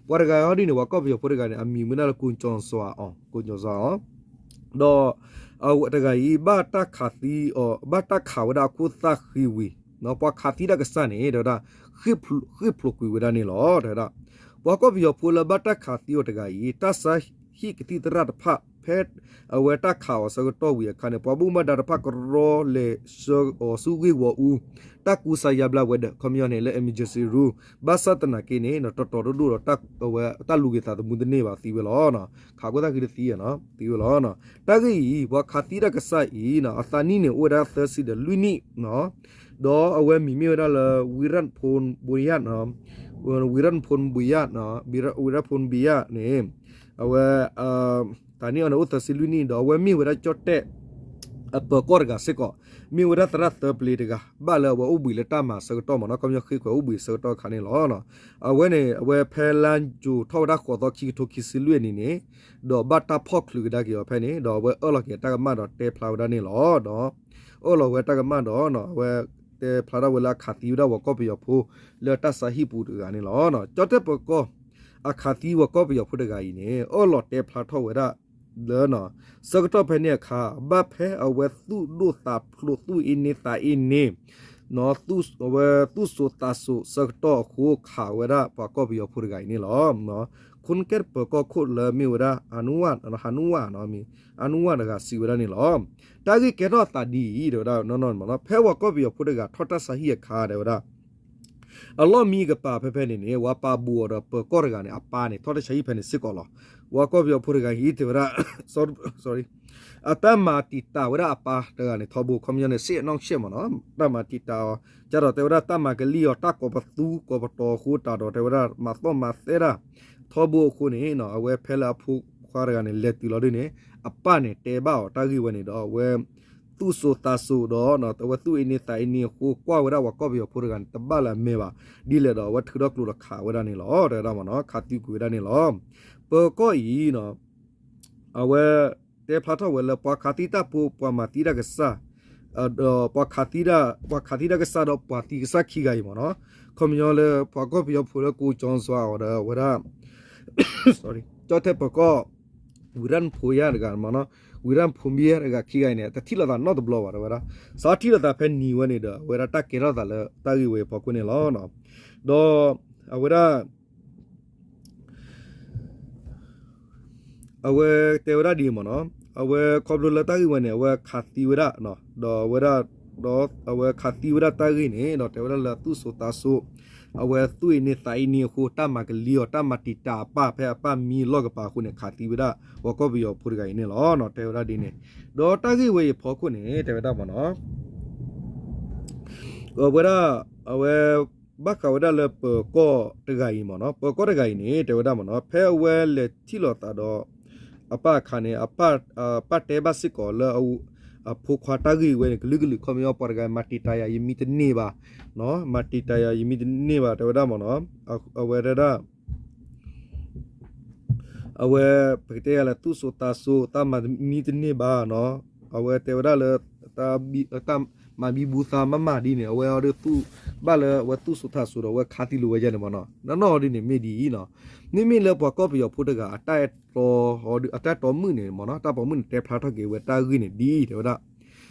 ပှၤတဂၤအံၤဒ်န့ၣ် ပှၤကီၢ်ပယီၤဖိတဂၤန့ၣ် အမံၤမ့ၢ်ဒၣ်လၢ ကိုကျော်စွာအောင် ကိုကျော်စွာအောင် ဒီး အဝဲတဂၤအံၤ ဘၣ်တၢ်ခးသံအီၤ ဘၣ်တၢ်ခးဝဲဒၣ်အခိၣ်သၣ်ဃံဝံၤ ပှၤခးသံတၢ်ကစၢ်န့ၣ် တဲဝဲဒၣ် ဃ့ၢ်ဖျိးကွံာ်ဝဲဒၣ်န့ၣ်လီၤ တဲဝဲဒၣ် ပှၤကီၢ်ပယီၤဖိလၢဘၣ်တၢ်ခးသံအီၤတဂၤအံၤ တၢ်ဆါဟံၣ်ကသံၣ်သရၣ်တဖၣ် ဖဲအဝဲတၢ်ခးအီၤဆၢကတီၢ်ဝံၤအခါန့ၣ် ပှၤဘၣ်မူဘၣ်ဒါတဖၣ်ကရီလဲၤဆှၢအီၤဆူဂ့ၢ်ဝီအူ တၢ်ကူစါယါဘျါဝဲဒီး ခီပညီန့ၣ် လၢ emergency room ဘၣ်ဆၣ်သနာ်က့န့ၣ် တီတီဒိၣ်ဒိၣ်ဒီး အဝဲတၢ်လူၤက့ၤသးသမူတန့ၢ်ဘၣ်သံဝဲလီၤ ခးခိၣ်သၣ်ဃံတသံ သံဝဲလီၤ တၢ်ဂ့ၢ်အံၤ ပှၤခးသံတၢ်ကစၢ်အံၤ အသးနံၣ်န့ၣ် အိၣ်ဝဲဒၣ်သၢဆံဒီးလွံၢ်နံၣ် ဒီးအဝဲမံၤမ့ၢ်ဝဲဒၣ်လၢ ဝံရၣ်ဖူၣ်ဘိယၣ် ဝံရၣ်ဖူၣ်ဘိယၣ် ဝံရၣ်ဖူၣ်ဘိယၣ်န့ၣ် အဝဲ သးနံၣ်အီၤန့ၣ်အိၣ်သၢဆံလွံၢ်နံၣ် ဒီးအဝဲမ့ၢ်ဝဲဒၣ်ကၠီၣ်တဲၣ် အပၢၤကီၢ်တဂၤစ့ၢ်ကီး, မ့ၢ်ဝဲဒၣ်သရၣ်သၢပျ့တဂၤ ဘၣ်လၢအဝဲအိၣ်ဘှံးလၢတၢ်မၤဆၢကတီၢ်မ့ၢ်နီၤ, ခီပညီဃ့ခွဲးအိၣ်ဘှံးဆၢကတီၢ်အခါန့ၣ်လီၤ. အဝဲန့ၣ် အဝဲဖဲလါယူၤထီၣ်ဝဲဒၣ်ဃိးသီ ခံကထိခံဆံလွံၢ်နံၣ်န့ၣ်, ဒီးဘၣ်တၢ်ဖီၣ်ချုးကဒါက့ၤအီၤဖဲန့ၣ် ဒီးအဝဲအၢၣ်လီၤက့ၤတၢ်ကမၣ်ဒီးတဲဖျါဝဲဒၣ်န့ၣ်လီၤ. ဒီး အၢၣ်လီၤဝဲတၢ်ကမၣ်ဒီး အဝဲတဲဖျါထီၣ်ဝဲလၢအခးသံဝဲဒၣ်ပှၤကီၢ်ပယီၤဖိ လၢတၢ်ဆါဟံၣ်ပူၤတဂၤန့ၣ်လီၤ. ကၠီၣ်တဲၣ်ပၢၤကီၢ် အခးသံပှၤကီၢ်ပယီၤဖိတဂၤအံၤန့ၣ် အၢၣ်လီၤတဲဖျါထီၣ်ဝဲဒၣ်လၢ ဆၢကတီၢ်ဖဲန့ၣ်အခါ ဘၣ်ဖဲအဝဲသူၣ်ဒိၣ်သးဖျိး သူၣ်အ့န့သးအ့န့ အဝဲသူၣ်စိၤသးစိၤဆၢကတီၢ်အဃိ ခးဝဲဒၣ်ပှၤကီၢ်ပယီၤဖိတဂၤအံၤန့ၣ်လီၤ. ခိၣ်နကဲၣ်ပၢၤကီၢ်ခိၣ်လၢမ့ၢ်ဝဲဒၣ် ဟနူဝၣ် ဟနူဝၣ်နီၤ, အနူဝၣ်တဂၤစံးဝဲဒၣ်န့ၣ်လီၤ. တၢ်ဂ့ၢ်ကဲထီၣ်အသးဒ်အံၤ တဲဝဲဒၣ်နီၢ်နီၢ်န့ၣ်မ့ၢ်နီၤ, ဖဲပှၤကီၢ်ပယီၤဖိတဂၤထီၣ်တၢ်ဆါဟံၣ်အခါ တဲဝဲဒၣ် အလီၢ်မံကပၤဖဲဖဲန့ၣ်န့ၣ် ပှၤပာ်ဘူးအီၤဒီးပၢၤကီၢ်တဂၤန့ၣ် အပၢ်န့ၣ် ထီၣ်တၢ်ဆါဟံၣ်ဖဲန့ၣ်စ့ၢ်ကီးလီၤ. ပှၤကီၢ်ပယီၤဖိတဂၤအံၤတဲဝဲဒၣ် အတၢ်မၤတံာ်တာ်ဝဲဒၣ်အပၢ်တဂၤန့ၣ် ထီဘိ ခီပညီန့ၣ် စ့အနီၢ်ဆဲးမ့ၢ်နီၤ, တၢ်မၤတံာ်တာ်အီၤ ကဒီးတဲဝဲဒၣ်တၢ်မၤကလံၣ်အီၤ တၢ်ကိးပသူကိးပတီၤအဃိတၢ်ဒီး တဲဝဲဒၣ်မၤသီၣ်မၤသဲတၢ် ထီဘိအဃိန့ၣ် အဝဲဖဲလၢအဖိခွါတဂၤန့ၣ် လဲၤတုၤလီၤဒ်န့ၣ် အပၢ်န့ၣ်တဲဘၣ်အီၤတၢ်ဂ့ၢ်ဝဲန့ၣ်ဒီး အဝဲ သူၣ်စိၤသးစိၤဒီး အဝဲသူၣ်အ့န့သးအ့န့အဃိ ကွၢ်ဝဲဒၣ်ပှၤကီၢ်ပယီၤဖိတဂၤန့ၣ် တဘၣ်လၢအမဲာ်ဘၣ် ဒ်လဲၣ်ဒီး အဝဲထုးထီၣ်ကျိဒီးခးဝဲဒၣ်န့ၣ်လီၤ တဲဝဲဒၣ်မ့ၢ်နီၤ, ခးသံကွံာ်ဝဲဒၣ်န့ၣ်လီၤ. ပၢၤကီၢ်အံၤ အဝဲတဲဖျါထီၣ်ဝဲလၢ ပှၤခးသံတၢ်ဖိ ပှၤမၤသံတၢ်ကစၢ် ဒီးပှၤခးသံတၢ် ပှၤခးသံတၢ်ကစၢ်ဒီးပှၤသံကစၢ်ခံဂၤအံၤမ့ၢ်နီၤ, ခီပညီလၢပှၤကီၢ်ပယီၤဖိလၢကိကၠီစွါအီၤဒီး အဝဲဒၣ် ကၠီၣ်တဲၣ်ပၢၤကီၢ် ဝံၤရၣ်ဖိယါတဂၤမ့ၢ်နီၤ, ဝံၤရၣ်ဖိမံယါတဂၤခံဂၤအံၤန့ၣ် တထံၣ်လိာ်သးနီတဘျီဘၣ် တဲဝဲဒၣ်, စးထံၣ်လိာ်သးဖဲနံၤဝဲန့ၣ်ဒီး အဝဲဒၣ်တၢ်ကဲထီၣ်သးလၢတၢ်ဂ့ၢ်ဝဲအဖီခိၣ်န့ၣ်လီၤ. ဒီးအဝဲဒၣ် အဝဲတဲဝဲဒၣ်ဒ်အံၤမ့ၢ်နီၤ, အဝဲခီဖျိလၢတၢ်ဂ့ၢ်ဝဲန့ၣ် အဝဲခးသံဝဲဒၣ် ဒီးအဝဲဒၣ် ဒီးအဝဲခးသံဝဲဒၣ်တၢ်ဂ့ၢ်န့ၣ် ဒီးတဲဝဲဒၣ်လၢသူၣ်စိၤသးစိၤ အဝဲသူၣ်အ့န့သးအ့န့အဃိ တၢ်မၤကလံၣ်အီၤ တၢ်မၤတံာ်တာ်အပၢ်ဖဲအပၢ်မံအလီၢ်ကပၤအဃိန့ၣ် ခးသံဝဲဒၣ် ပှၤကီၢ်ပယီၤဖိတဂၤအံၤန့ၣ်လီၤ. တဲဝဲဒၣ်ဒ်န့ၣ် ဒီးတၢ်ဂ့ၢ်ဝဲအံၤအဖီခိၣ်န့ၣ် တဲဝဲဒၣ်မ့ၢ်နီၤ အဝဲဒၣ် အဝဲ ဘၣ်ဃးဝဲဒၣ်လၢပၢၤကီၢ်တဂၤအံၤမ့ၢ်နီၤ, ပၢၤကီၢ်တဂၤအံၤန့ၣ် တဲဝဲဒၣ်မ့ၢ်နီၤ ဖဲအဝဲလဲၤထံၣ်လိာ်သးဒီး အပၢ်အခါန့ၣ် အပၢ်တဲဘၣ်စ့ၢ်ကီးလၢ အဖိခွါတၢ်ဂ့ၢ်ဝဲန့ၣ် ကလုာ်ကလုာ် ခီပညီပှၤတဂၤမၤတံာ်တာ်ယၤ ယမံတန့ၢ်ဘၣ်, မၤတံာ်တာ်ယၤ ယမံတန့ၢ်ဘၣ် တဲဝဲဒၣ်မ့ၢ်နီၤ, အဝဲတဲဒၣ် အဝဲ ပကတဲယၤလၢသူၣ်စိၤသးစိၤ တၢ်မၤမံတန့ၢ်ဘၣ်နီၤ, အဝဲတဲဝဲဒၣ်လၢ တၢ်မၤဘံဘူသးမးမးဒ်န့ၣ် အဝဲအီၤဒုးသူၣ်ဘၣ်လၢအဝဲသူၣ်စိၤသးစိၤဒီး အဝဲခးသံလိာ်ဝဲယဲန့ၣ်မ့ၢ်နီၤ, နီၢ်နီၢ်ဒ်န့ၣ်မ့ၢ်ဒ်အံၤနီၤ, မ့မ့ၢ်လၢပှၤကီၢ်ပယီၤဖိတဂၤ အတၢ်အဲၣ်တီ အတၢ်အဲၣ်တီမုၣ်န့ၣ်မ့ၢ်နီၤ, တၢ်ပိာ်မုၣ်န့ၣ် တဲဖျါထီၣ်က့ၤဝဲတၢ်ဂ့ၢ်န့ၣ်ဒ်အံၤ တဲဝဲဒၣ်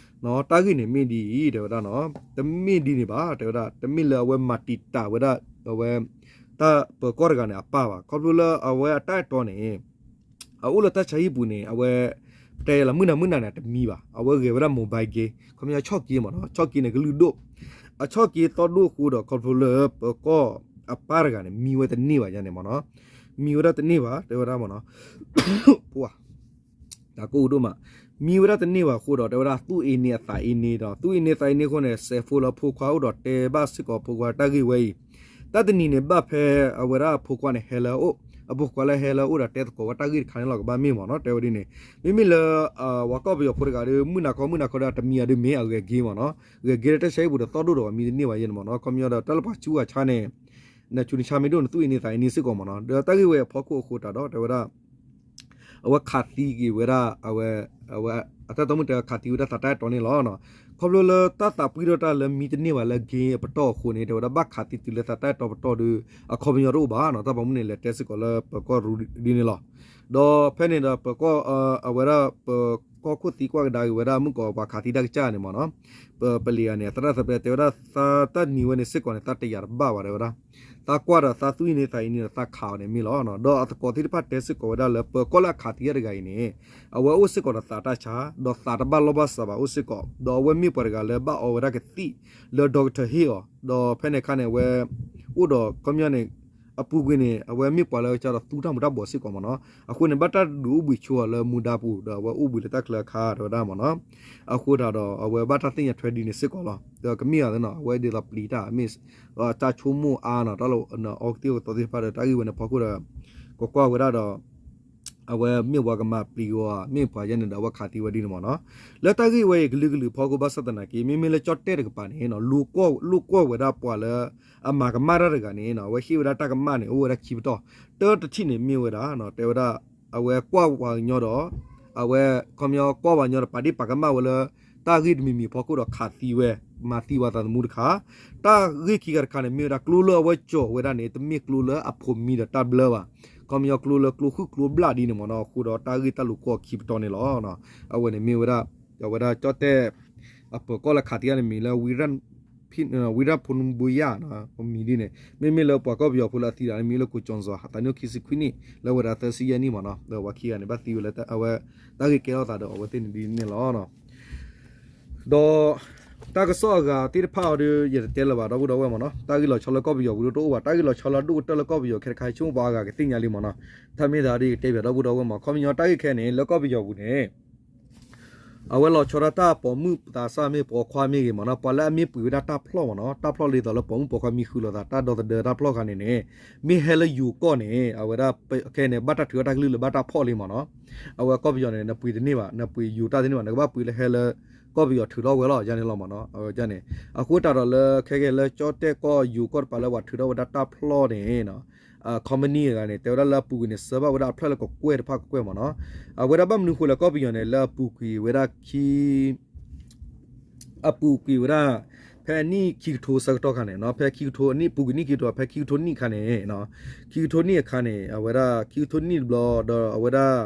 တၢ်ဂ့ၢ်န့ၣ်မ့ၢ်ဒ်အံၤ တဲဝဲဒၣ်နီၤ, တမ့ၢ်ဒ်န့ၣ်ဘၣ် တဲဝဲဒၣ် တမ့ၢ်လၢအဝဲမၤတံာ်တာ်ဝဲဒၣ် အဝဲ တၢ်ပၢၤကီၢ်တဂၤန့ၣ် အပၢ်ဘၣ်, ခီဖျိလၢအဝဲအတၢ်အဲၣ်တီန့ၣ် အအိၣ်လၢတၢ်ဆါဟံၣ်ပူၤန့ၣ် အဝဲ တဲလၢမုၢ်နၤမုၢ်နၤန့ၣ် တမံဘၣ်, အဝဲဂဲၤဝဲဒၣ် mobile game ခီပညီဆီၣ်က့မ့ၢ်နီၤ, ဆီၣ်က့န့ၣ် ကလုၢ်ဒိၣ်, အဆီၣ်က့သီၣ်ဒိၣ်အဃိဒီး ခီဖျိလၢပၢၤကီၢ်အပၢ်တဂၤန့ၣ် မံဝဲတန့ၢ်ဘၣ်ယဲန့ၣ်မ့ၢ်နီၤ, မံဝဲဒၣ်တန့ၢ်ဘၣ် တဲဝဲဒၣ်မ့ၢ်နီၤ, ပှၤ တၢ်ကိၢ်ဒိၣ်မး, မံဝဲဒၣ်တန့ၢ်ဘၣ်အဃိဒီး တဲဝဲဒၣ်သူၣ်အ့န့အသးအ့န့ဒီး သူၣ်အ့န့သးအ့န့အဃိန့ၣ် စဲးဖိလၢအဖိခွါအိၣ်ဒီးတဲဘၣ်စ့ၢ်ကီးဖိခွါတၢ်ဂ့ၢ်ဝဲအံၤ, တၢ်တနံၤန့ၣ် ဘၣ်ဖဲအဝဲဒၣ်အဖိခွါန့ၣ် ဟဲလၢအအိၣ်, အဖိခွါလၢဟဲလၢအအိၣ်ဒီးတဲသကိးဝဲတၢ်ဂ့ၢ်တခါန့ၣ်လီၤ ကဘၣ်မ့ၢ်မ့ၢ်နီၤ, တဲဝဲဒ်န့ၣ်, မ့မ့ၢ်လၢ ပှၤကီၢ်ပယီၤဖိတဂၤဒီး မုၢ်နၤခီမုၢ်နၤခီဒီး တမံအဒုးမ့ၢ်အဂဲၤက့မ့ၢ်နီၤ, ဂဲၤက့ဒီးတၢ်ဆါဟံၣ်ပူၤဒီးသီၣ်ဒိၣ်ဒီးမံတန့ၢ်ဘၣ်ယဲန့ၣ်မ့ၢ်နီၤ, ခီပညီဒီး တၢ်လၢပှၤဆူးပှၤဆါန့ၣ် နဆူးနဆါမ့ၢ်ဒိၣ်န့ၣ် သူၣ်အ့န့သးအ့န့စ့ၢ်ကီးမ့ၢ်နီၤ, ဒီးတၢ်ဂ့ၢ်ဝဲအဖီခိၣ်အဃိတၢ်ဒီး တဲဝဲဒၣ် အဝဲခးသံက့ၤဝဲဒၣ် အဝဲ အဝဲ အတၢ်တီမုၣ်တဲခးသံဝဲဒၣ်သးတၢ်အဲၣ်တီန့ၣ်လီၤ. ခီဖျိလၢတၢ်သးပှံၢ်ထီၣ်တၢ်လၢမံတန့ၢ်ဘၣ်လၢ game အပတီၢ်အဃိန့ၣ် တဲဝဲဒၣ်ဘၣ်ခးသံတုၤလၢသးတၢ်အဲၣ်တီပတီၢ်ဒီး အခီပညီတအိၣ်ဘၣ်နီၤ, တၢ်ပိာ်မုၣ်န့ၣ် လဲၤတဲစ့ၢ်ကီးလၢပၢၤကီၢ်ရူဒ်န့ၣ်လီၤ. ဒီးဖဲန့ၣ်ဒီး ပၢၤကီၢ် အဝဲဒၣ်ပၢၤကီၢ်ခိၣ်သံကွၢ်ကဒါက့ၤဝဲဒၣ်မုၣ်ကီးပှၤခးသံတၢ်ကစၢ်န့ၣ်မ့ၢ်နီၤ, ပပလံၤယၤန့ၣ် သရၣ်သပှၢ်တဲဝဲဒၣ် သးတၢ်နံၤဝဲန့ၣ်စ့ၢ်ကီးန့ၣ် သးတယာ်တဘၣ်ဘၣ်တဲဝဲဒၣ် သးကွၢ်ဒီးသးသူၣ်အ့န့သးအ့န့ဒီးသးခးအီၤန့ၣ်မ့ၢ်လီၤ. ဒီးအသကိးသ့ၣ်တဖၣ်တဲစ့ၢ်ကီးဝဲဒၣ်လၢပၢၤကီၢ်လၢအခးသံတၢ်တဂၤအံၤန့ၣ် အဝဲအိၣ်စ့ၢ်ကီးဒီးသးတၢ်ဆါ ဒီးသးတဘၣ်လီၢ်ဘၣ်စးဘၣ်အိၣ်စ့ၢ်ကီး ဒီးအဝဲမ့ၢ်ပှၤတဂၤလၢဘၣ်အီဝဲဒၣ်ကသံၣ်လၢ doctor ဟ့ၣ်အီၤ ဒီးဖဲန့ၣ်အခါန့ၣ် အဝဲအိၣ်ဒီးခီပညီန့ၣ် အပူၤကွံာ်န့ၣ် အဝဲမ့ၢ်ပှၤလၢကစၢ်ဒီးသူတၢ်မူၤတၢ်ဘှီးစ့ၢ်ကီးမ့ၢ်နီၤ, အဃိန့ၣ် ဘၣ်တၢ်ဒုးအိၣ်ဘှံးဆိအီၤလၢမူဒါပူၤ ဒီးအဝဲအိၣ်ဘှံးလၢတၢ်ချၢအခါတဲဝဲဒၣ်မ့ၢ်နီၤ, အဃိသတးဒီး အဝဲဘၣ်တၢ်သ့ၣ်ညါထွဲဒ်န့ၣ်စ့ၢ်ကီးလီၤ. ဒီးကမ့ၢ်အသးနီၤ အဝဲဒ်သိးပျံၤတၢ် မ့ၢ်တၢ်ဆိကမိၣ်အါနီၤ တၢ်လၢအီကသံၣ်အကသီသ့ၣ်တဖၣ်ဒီး တၢ်ဂ့ၢ်ဝဲန့ၣ်ဖီခိၣ်ဒီး ကကွၢ်ဝဲဒၣ်ဒီး အဝဲမ့ၢ်ပှၤကမၤပျံၤအီၤ မ့ၢ်ပှၤယဲန့ၣ်ဒီး အဝဲခးသံဝဲဒ်န့ၣ်မ့ၢ်နီၤ. လၢတၢ်ဂ့ၢ်ဝဲအံၤကလုာ်ကလုာ်ဖီခိၣ် ဘၣ်ဆၣ်သနာ်က့ မ့မ့ၢ်လၢကၠီၣ်တဲၣ်တကပၤန့ၣ် လိာ်ကွီၢ်ဝဲဒၣ်ပှၤလၢ အမၤကမၣ်တၢ်တဂၤန့ၣ် အဝဲဟ့ၣ်ဝဲဒၣ်တၢ်ကမၣ်န့ၣ် အိၣ်ဝဲဒၣ်ခံပတီၢ်, တၢတထံၣ်န့ၣ်မ့ၢ်ဝဲဒၣ် တဲဝဲဒၣ် အဝဲကွၢ်ပှၤကညီဒီး အဝဲခီပညီကွၢ်ပှၤကညီဒီး ပာ်ဒ့ၣ်ပာ်ကမၣ်ဝဲလၢ တၢ်ဂ့ၢ်တမံၤမံၤဖီခိၣ်ဒီးခးသံဝဲ မၤသံဝဲသးသမူတခါ, တၢ်ဂ့ၢ်ခံခါတခါန့ၣ် မ့ၢ်ဝဲဒၣ်ကျိလၢအဝဲကၠီၤဝဲဒၣ်န့ၣ် တမ့ၢ်ကျိလၢအဖိးမံဒီးတၢ်ဘျၢဘၣ်, ခီပညီကျိလၢကျိဃုၣ်ကျိဘျၣ်ဒ်န့ၣ်မ့ၢ်နီၤ, အဃိဒီးတၢ်ဂ့ၢ်တၢ်လိာ်ကွီၢ်ခံပတီၢ်န့ၣ်လီၤ. အဝဲန့ၣ်မ့ၢ်ဝဲဒၣ် အဝဲဒၣ်ကၠီၣ်တဲၣ် အပၢၤကီၢ်လၢခးသံအန့ၣ်မံၤလၢ ဝံရၣ်ဖိနဘိယၣ် မံၤဒ်န့ၣ် မ့မ့ၢ်လၢပှၤကီၢ်ပယီၤဖိလၢအသံဒၣ်န့ၣ် မံၤလၢကိကၠီၣ်စီၤ သးနံၣ်ခံဆံခွံနံၣ် လၢဝဲဒၣ်သၢဆံယဲၢ်နံၣ်မ့ၢ်နီၤ, ဒီးပှၤခံဂၤန့ၣ် ဘၣ်သံဝဲလၢအဝဲ တၢ်ဂ့ၢ်ကဲထီၣ်သးဒီးအဝဲသ့ၣ်န့ၣ်ဒ်န့ၣ်လီၤ. ဒီး တၢ်ကစီၣ်အဂၤသ့ၣ်တဖၣ်အီၤဒီး ယတတဲလၢၤဘၣ် ဒီပုၢ်ဒီဝဲၢ်မ့ၢ်နီၤ, တၢ်ဂ့ၢ်လီၤဆီလၢကီၢ်ပယီၤပူၤဒီးတအိၣ်ဘၣ်, တၢ်ဂ့ၢ်လီၤဆီလၢအဒိၣ်ကတၢၢ်လၢကီၢ်ပယီၤခဲတခါ ဆိကမိၣ်ပှၤအါဂၤကသ့ၣ်ညါလံမ့ၢ်နီၤ, တၢ်မ့ၢ်သးဒီးယတဲပၠးဒီပုၢ်ဒီဝဲၢ်မ့ၢ် ခီပညီတၢ်ဂ့ၢ်ခဲန့ၣ် လၢကီၢ်ပယီၤပူၤန့ၣ် အဝဲလီၤဆီဒၣ်တၢ်ပိာ်မုၣ်သးစၢ်မ့ၢ်ပိာ်ခွါမ့ၢ်ဂ့ၤမ့ၢ်နီၤ, ပှၤလၢအမ့ၢ်ပှ့ၤဝဲဒၣ်တၢ်ဖျီၣ်မ့ၢ်နီၤ, တၢ်ဖျီၣ်ဒ်သိးလၢပိာ်မုၣ်ပိာ်ခွါမံဃုာ်လိာ်သး တၢ်ဒီသဒၢတၢ်ဖျီၣ်ခါန့ၣ်န့ၣ် မ့ၢ်ဟဲလၢယိၤကီၢ်န့ၣ် အဝဲဒၣ်ခဲန့ၣ် ဘၣ်တၢ်ထုးထီၣ်တၢ်ကလုၢ်လၢဘၣ်တၢ်ဖီၣ်လံမ့ၢ်နီၤ, အဝဲကီၢ်ပယီၤန့ၣ် နပှ့ၤတန့ၢ်ဘၣ်, နပှ့ၤယိၤတၢ်တန့ၢ်ဘၣ်, နကဘၣ်ပှ့ၤလၢဟဲလၢ ကီၢ်ပယီၤထုးထီၣ်ဝဲလီၤ ယန့ၣ်လီၤမ့ၢ်နီၤ, န့ၣ် အဃိတၢ်ဒီးလၢခဲကဲလၢကၠီၣ်တဲၣ်ကီၢ်ယိၤကီၢ်တပၤလၢပှၤထုးထီၣ်ဝဲဒၣ်တၢ်ဖျီၣ်န့ၣ် company အဂၤန့ၣ် တဲဝဲဒၣ်လၢအပူၤကွံာ်န့ၣ် စၢဘၣ်ဝဲဒၣ်အဖျၢၣ်လၢကကွဲၢ်တဖၣ်ကကွဲၢ်မ့ၢ်နီၤ, အဝဲဒၣ်ဘၣ်မနုၤဃိလဲၣ် ကီၢ်ပယီၤန့ၣ် လၢအပူၤကွံာ်ဝဲဒၣ်ခံ အပူၤကွံာ်ဝဲဒၣ် ဖဲအနံၣ်ခံကထိဆၢကတီၢ်ခါန့ၣ်နီၤ, ဖဲခံကထိအနံၣ် ပူၤကွံာ်နံၣ်ခံကထိ ဖဲခံကထိနံၣ်အခါန့ၣ် ခံကထိနံၣ်အခါန့ၣ် အဝဲဒၣ် ခံကထိနံၣ်တဘျီ ဒီးအဝဲဒၣ်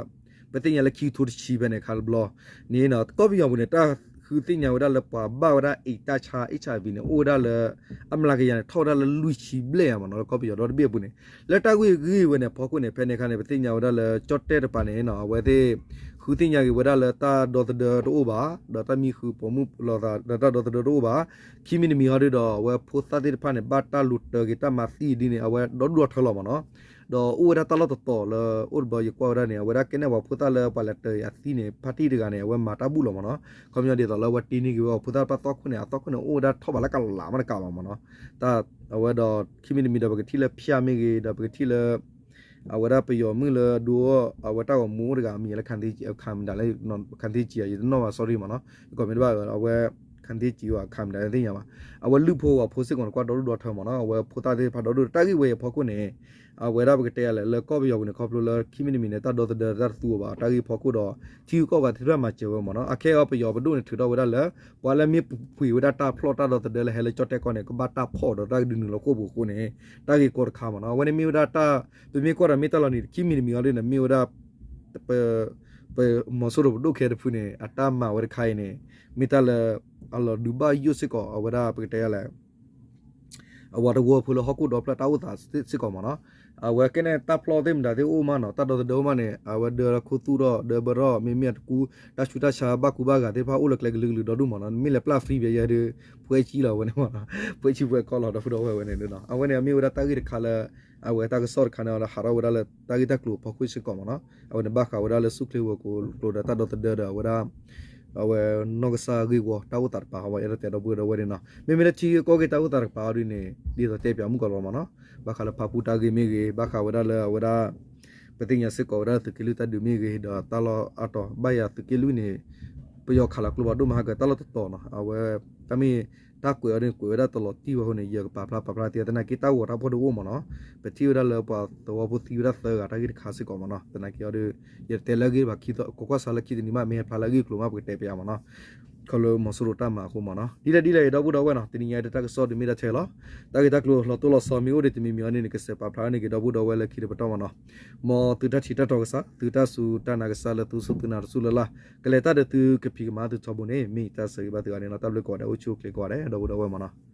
ပသ့ၣ်ညါလၢခံကထိတဆံဖဲန့ၣ်အခါတဘျီန့ၣ် ကီၢ်ပယီၤပူၤန့ၣ် တၢ်ဃုသ့ၣ်ညါဝဲဒၣ်လၢပှၤဘၣ်ဝဲဒၣ် AIDS တၢ်ဆါ HIV န့ၣ် အိၣ်ဝဲဒၣ်လၢ အမျးကယၤန့ၣ် ထီၣ်ဝဲဒၣ်လၢလွံၢ်ဆံဘျဲၣ်ဧါမ့ၢ်နီၤ, လၢကီၢ်ပယီၤဒီတဘ့ၣ်အပူၤန့ၣ် လၢတၢ်ဂ့ၢ်ဂ့ၢ်ဝဲန့ၣ် ဖီခိၣ်န့ၣ် ဖဲန့ၣ်အခါန့ၣ် ပသ့ၣ်ညါဝဲဒၣ်လၢကၠီၣ်တဲၣ်တပၤန့ၣ် အဝဲသ့ၣ် ဃုသ့ၣ်ညါက့ၤဝဲဒၣ်လၢတၢ်ဒီသဒၢတအိၣ်ဘၣ်, ဒီးတၢ်မံဃုာ်ပိာ်မုၣ်လိာ်သး ဒီးတၢ်ဒီသဒၢတအိၣ်ဘၣ်, ခံမံၤတမံၤဟီဒုဒီး အဝဲဖိသၣ်သ့ၣ်တဖၣ်န့ၣ် ဘၣ်တၢ်လူၤတၢၤက့ၤတၢ်မၤသံဒ်န့ၣ် အဝဲဒီဒူၣ်ဒီထၢလီၤမ့ၢ်နီၤ, ဒီးအိၣ်ဝဲဒၣ်တၢ်လီၢ်တတီၤလၢ အိၣ်တဘျီယကွၢ်ဝဲဒၣ်န့ၣ် အဝဲဒၣ်ကဲန့ၣ်ပှၤဖိသၣ်လၢပှၤလဲၤတၢၤအသံန့ၣ် ဖါတံၢ်တဂၤန့ၣ် အဝဲမၤတၢ်ဘူၣ်လီၤမ့ၢ်နီၤ, ခီပညီဒ်သိးလၢအဝဲတ့န့ၢ်က့ၤဝဲအဖိသၣ်တဖၣ်သီခိၣ်န့ၣ် အသီခိၣ်န့ၣ် အိၣ်ဝဲဒၣ်ထီၣ်ဘးလၢကလးမးတကးဘၣ်မ့ၢ်နီၤ, တၢ် အဝဲဒီး ခံမံၤတမံၤဒီး ပကထံၣ်လၢဖၠၣ်မ့ၢ်ဂ့ၤ ဒီးပကထံၣ်လၢ အဝဲဒၣ်ပယီၤမုၣ်လၢဒိ အဝဲတၢ်ဂီၤမူအိၣ်တဂၤ အမံၤလၢ ခၣ်သ့ကံ ခၣ်မံၤဒၣ်လၢ ခၣ်သ့ကံ ယတနီၣ်ဘၣ် sorry မ့ၢ်နီၤ, ကီၢ်မ့ၢ်တဘၣ် အဝဲ ခၣ်သ့ကံ ဝဲ ခၣ်မံၤဒၣ်လၢသ့ၣ်ညါဘၣ်, အဝဲလုၢ်ဖိဝဲဖိစ့ၢ်ကီးန့ၣ် ကွၢ်ဒီဒူၣ်ဒီထၢမ့ၢ်နီၤ, အဝဲဖိသၣ်သ့ၣ်တဖၣ်ဒီဒူၣ် တၢ်ဂ့ၢ်ဝဲအံၤအဖီခိၣ်န့ၣ် အဝဲဒၣ်ပကတဲယၤလဲၣ် လၢကီၢ်ပယီၤပူၤန့ၣ် ခီဖျိလၢခံမံၤတမံၤန့ၣ် တၢ်ဒီသဒၢတၢ်တသူအီၤဘၣ် တၢ်ဂ့ၢ်ဖီခိၣ်ဒီး ထံဂုၤကီၢ်ဂၤသ့ၣ်တဖၣ်မၤစၢၤဝဲမ့ၢ်နီၤ, အခဲအံၤပယီၤပဒိၣ်န့ၣ် ထုးထီၣ်ဝဲဒၣ်လၢ ပှၤလၢမ့ၢ်ပှ့ၤဝဲဒၣ်တၢ်ဖျီၣ်တၢ်ဒီသဒၢလၢဟဲလၢကၠီၣ်တဲၣ်ကီၢ်န့ၣ် ကဘၣ်တၢ်ဖီၣ်ဒီးတၢ်ကဒုးနုာ်လီၤခိၣ်ပူၤအဃိန့ၣ် တၢ်ဂ့ၢ်ကီတခါမ့ၢ်နီၤ, အဝဲန့ၣ်မ့ၢ်ဝဲဒၣ်တၢ် ပမ့ၢ်ကွၢ်ဒီးမ့ၢ်တၢ်လီၤနံၤ ခံမံၤတမံၤအီၤဒ်န့ၣ် မ့ၢ်ဝဲဒၣ် ပ ပမီၤစိရိၤပဒိၣ်ခဲတဖုန့ၣ် အတၢ်မၤဝဲတခါအံၤန့ၣ် မ့ၢ်တၢ်လၢ အလီၤဒုးဘၣ်ယိၣ်စ့ၢ်ကီး အဝဲဒၣ်ပကတဲယၤလဲၣ် အဝဲတဝၢဖိလၢဟီၣ်ခိၣ်ဒီဖျၢၣ်တၢ်အိၣ်သးစ့ၢ်ကီးမ့ၢ်နီၤ, အဝဲကဲန့ၣ်တၢ်ဖျီၣ်သ့ၣ်မတၤသ့ၣ်အိၣ်မးနီၤ တၢ်ဒီသဒၢအိၣ်မးန့ၣ် အဝဲဒၢခိၣ်သူၣ်ထီၣ်ဒၢဘၢထီၣ် မ့မ့ၢ်အတကူ တၢ်ဆူးတၢ်ဆါဘၣ်ကူဘၣ်ဂာ်သ့ၣ်တဖၣ်အိၣ်လၢကျဲကလုာ်ကလုာ်ဒီဒူၣ်မ့ၢ်နီၤ, မ့ၢ်လဲၤပျၢ် free ဘၣ်ယဲဒုး ဖှဲဆံလီၤဝဲန့ၣ်မ့ၢ်နီၤ, ဖှဲဆံဖှဲခီလီၤဒီပုၢ်ဒီဝဲၢ်ဝဲန့ၣ်ဒုးနီၤ, အဝဲန့ၣ်မ့ၢ်ဝဲဒၣ်တၢ်ဂ့ၢ်တခါလၢ အဝဲတၢ်ကစီၣ်တခါန့ၣ်ဒီးဟးထီၣ်ဝဲဒၣ်လၢ တၢ်ဂ့ၢ်တၢ်ကျိၤဖီခိၣ်စ့ၢ်ကီးမ့ၢ်နီၤ, အဝဲန့ၣ်ဘၣ်ဃးဝဲဒၣ်လၢဆူၣ်ချ့ဝဲၤကျိၤဒီးတၢ်ဒီသဒၢဒီးအဝဲဒၣ် အဝဲနီၢ်ကစၢ်ဂ့ၢ်ဝီတၢ်အိၣ်သးတကပၤ ဟီဝဲအဲၣ်ဒိးတဲဒီပုၢ်ဒီဝဲၢ်န့ၣ်နီၤ, မ့မ့ၢ်လၢထံဂ့ၢ်ကီၢ်ဂ့ၢ်တၢ်အိၣ်သးတကပၤအီၤဒ်န့ၣ် ဒ်သိးတဲပၠးမုၢ်ကီးလီၤမ့ၢ်နီၤ, ဘၣ်ဃးလၢဖၣ်ပူၣ်တၢ်ဂ့ၢ်မ့ၢ်ဂ့ၤ ဘၣ်ဃးဝဲဒၣ်လၢအဝဲဒၣ် ပသ့ၣ်ညါစ့ၢ်ကီးဝဲဒၣ်သုးက့လွံၢ်တၢ်ဒုးမ့ၢ်ဂ့ၤ ဒီးတၢ်လီၢ်အါတီၤ ဘၣ်ယၤသုးက့လွံၢ်န့ၣ် ပယီၤခးလီၤကျိဖးဒိၣ်မးဟးကတၢၢ် တၢ်လီၢ်တတီၤနီၤ, အဝဲ တၢ်မ့ၢ် တၢ်ကွဲးအီၤဒ်န့ၣ် ကွဲးဝဲဒၣ်တလီၤတံၢ်ဝဲအဃိန့ၣ် ယကပာ်ဖျါပာ်ဖျါသ့ သနာ်က့တၢ်ဂီၤတၢ်ဖီၣ်ဒုးအိၣ်မ့ၢ်နီၤ, ပထံၣ်ဝဲဒၣ်လၢပှၤသဝီဖိသံဝဲဒၣ်သၢဂၤတၢ်ဂ့ၢ်တခါစ့ၢ်ကီးမ့ၢ်နီၤ, သနာ်က့အီၤဒုး ယတတဲလၢအဂ့ၢ်ဘၣ် ခံသီ ကွၢ်ကွၢ်စးလၢခံတနံၤမး မ့ၢ်ဟဲဖျါလၢအဂ့ၢ်အကျိၤမး ပကတဲပၠးမ့ၢ်နီၤ, ခီဖျိမီၤစိရိၤတၢ်မၤအဃိမ့ၢ်နီၤ, ဒ်လဲၣ်ဒ်လဲၣ်အံၤ ဒီပုၢ်ဒီဝဲၢ်နီၤ တနံၤညါအံၤတၢ်ကစီၣ်ဒုးမ့ၢ်ဒၣ်ထဲလီၤ, တၢ်ဂ့ၢ်တၢ်ကျိၤလီၤတိၢ်လီၤဆီမ့ၢ်အိၣ်ဒံးတမံၤမံၤအီၤန့ၣ် ကစဲးပာ်ဖျါန့ၢ်က့ၤဒီပုၢ်ဒီဝဲၢ်လၢခံတပတီၢ်မ့ၢ်နီၤ, မ်သုတၢ်ထံၣ်တၢ်တီကစၢ် သုတၢ်စူၢ်တၢ်နာ်ကစၢ်လၢသုစူၢ်သုနာ်တစူၢ်လၢ်လၢ် ကလဲၤတၢ်ဒီးသုကဖံးကမၤသုထီဘိန့ၣ် မ့ၢ်တၢ်ဆၢဂ့ၤဘၣ်သုဂၤန့ၣ်လီၤ, တၢ်ဘျုးကိးဂၤဒဲး အိၣ်ဆူၣ်အိၣ်ချ့ကိးဂၤဒဲး ဒီပုၢ်ဒီဝဲၢ်မ့ၢ်နီၤ.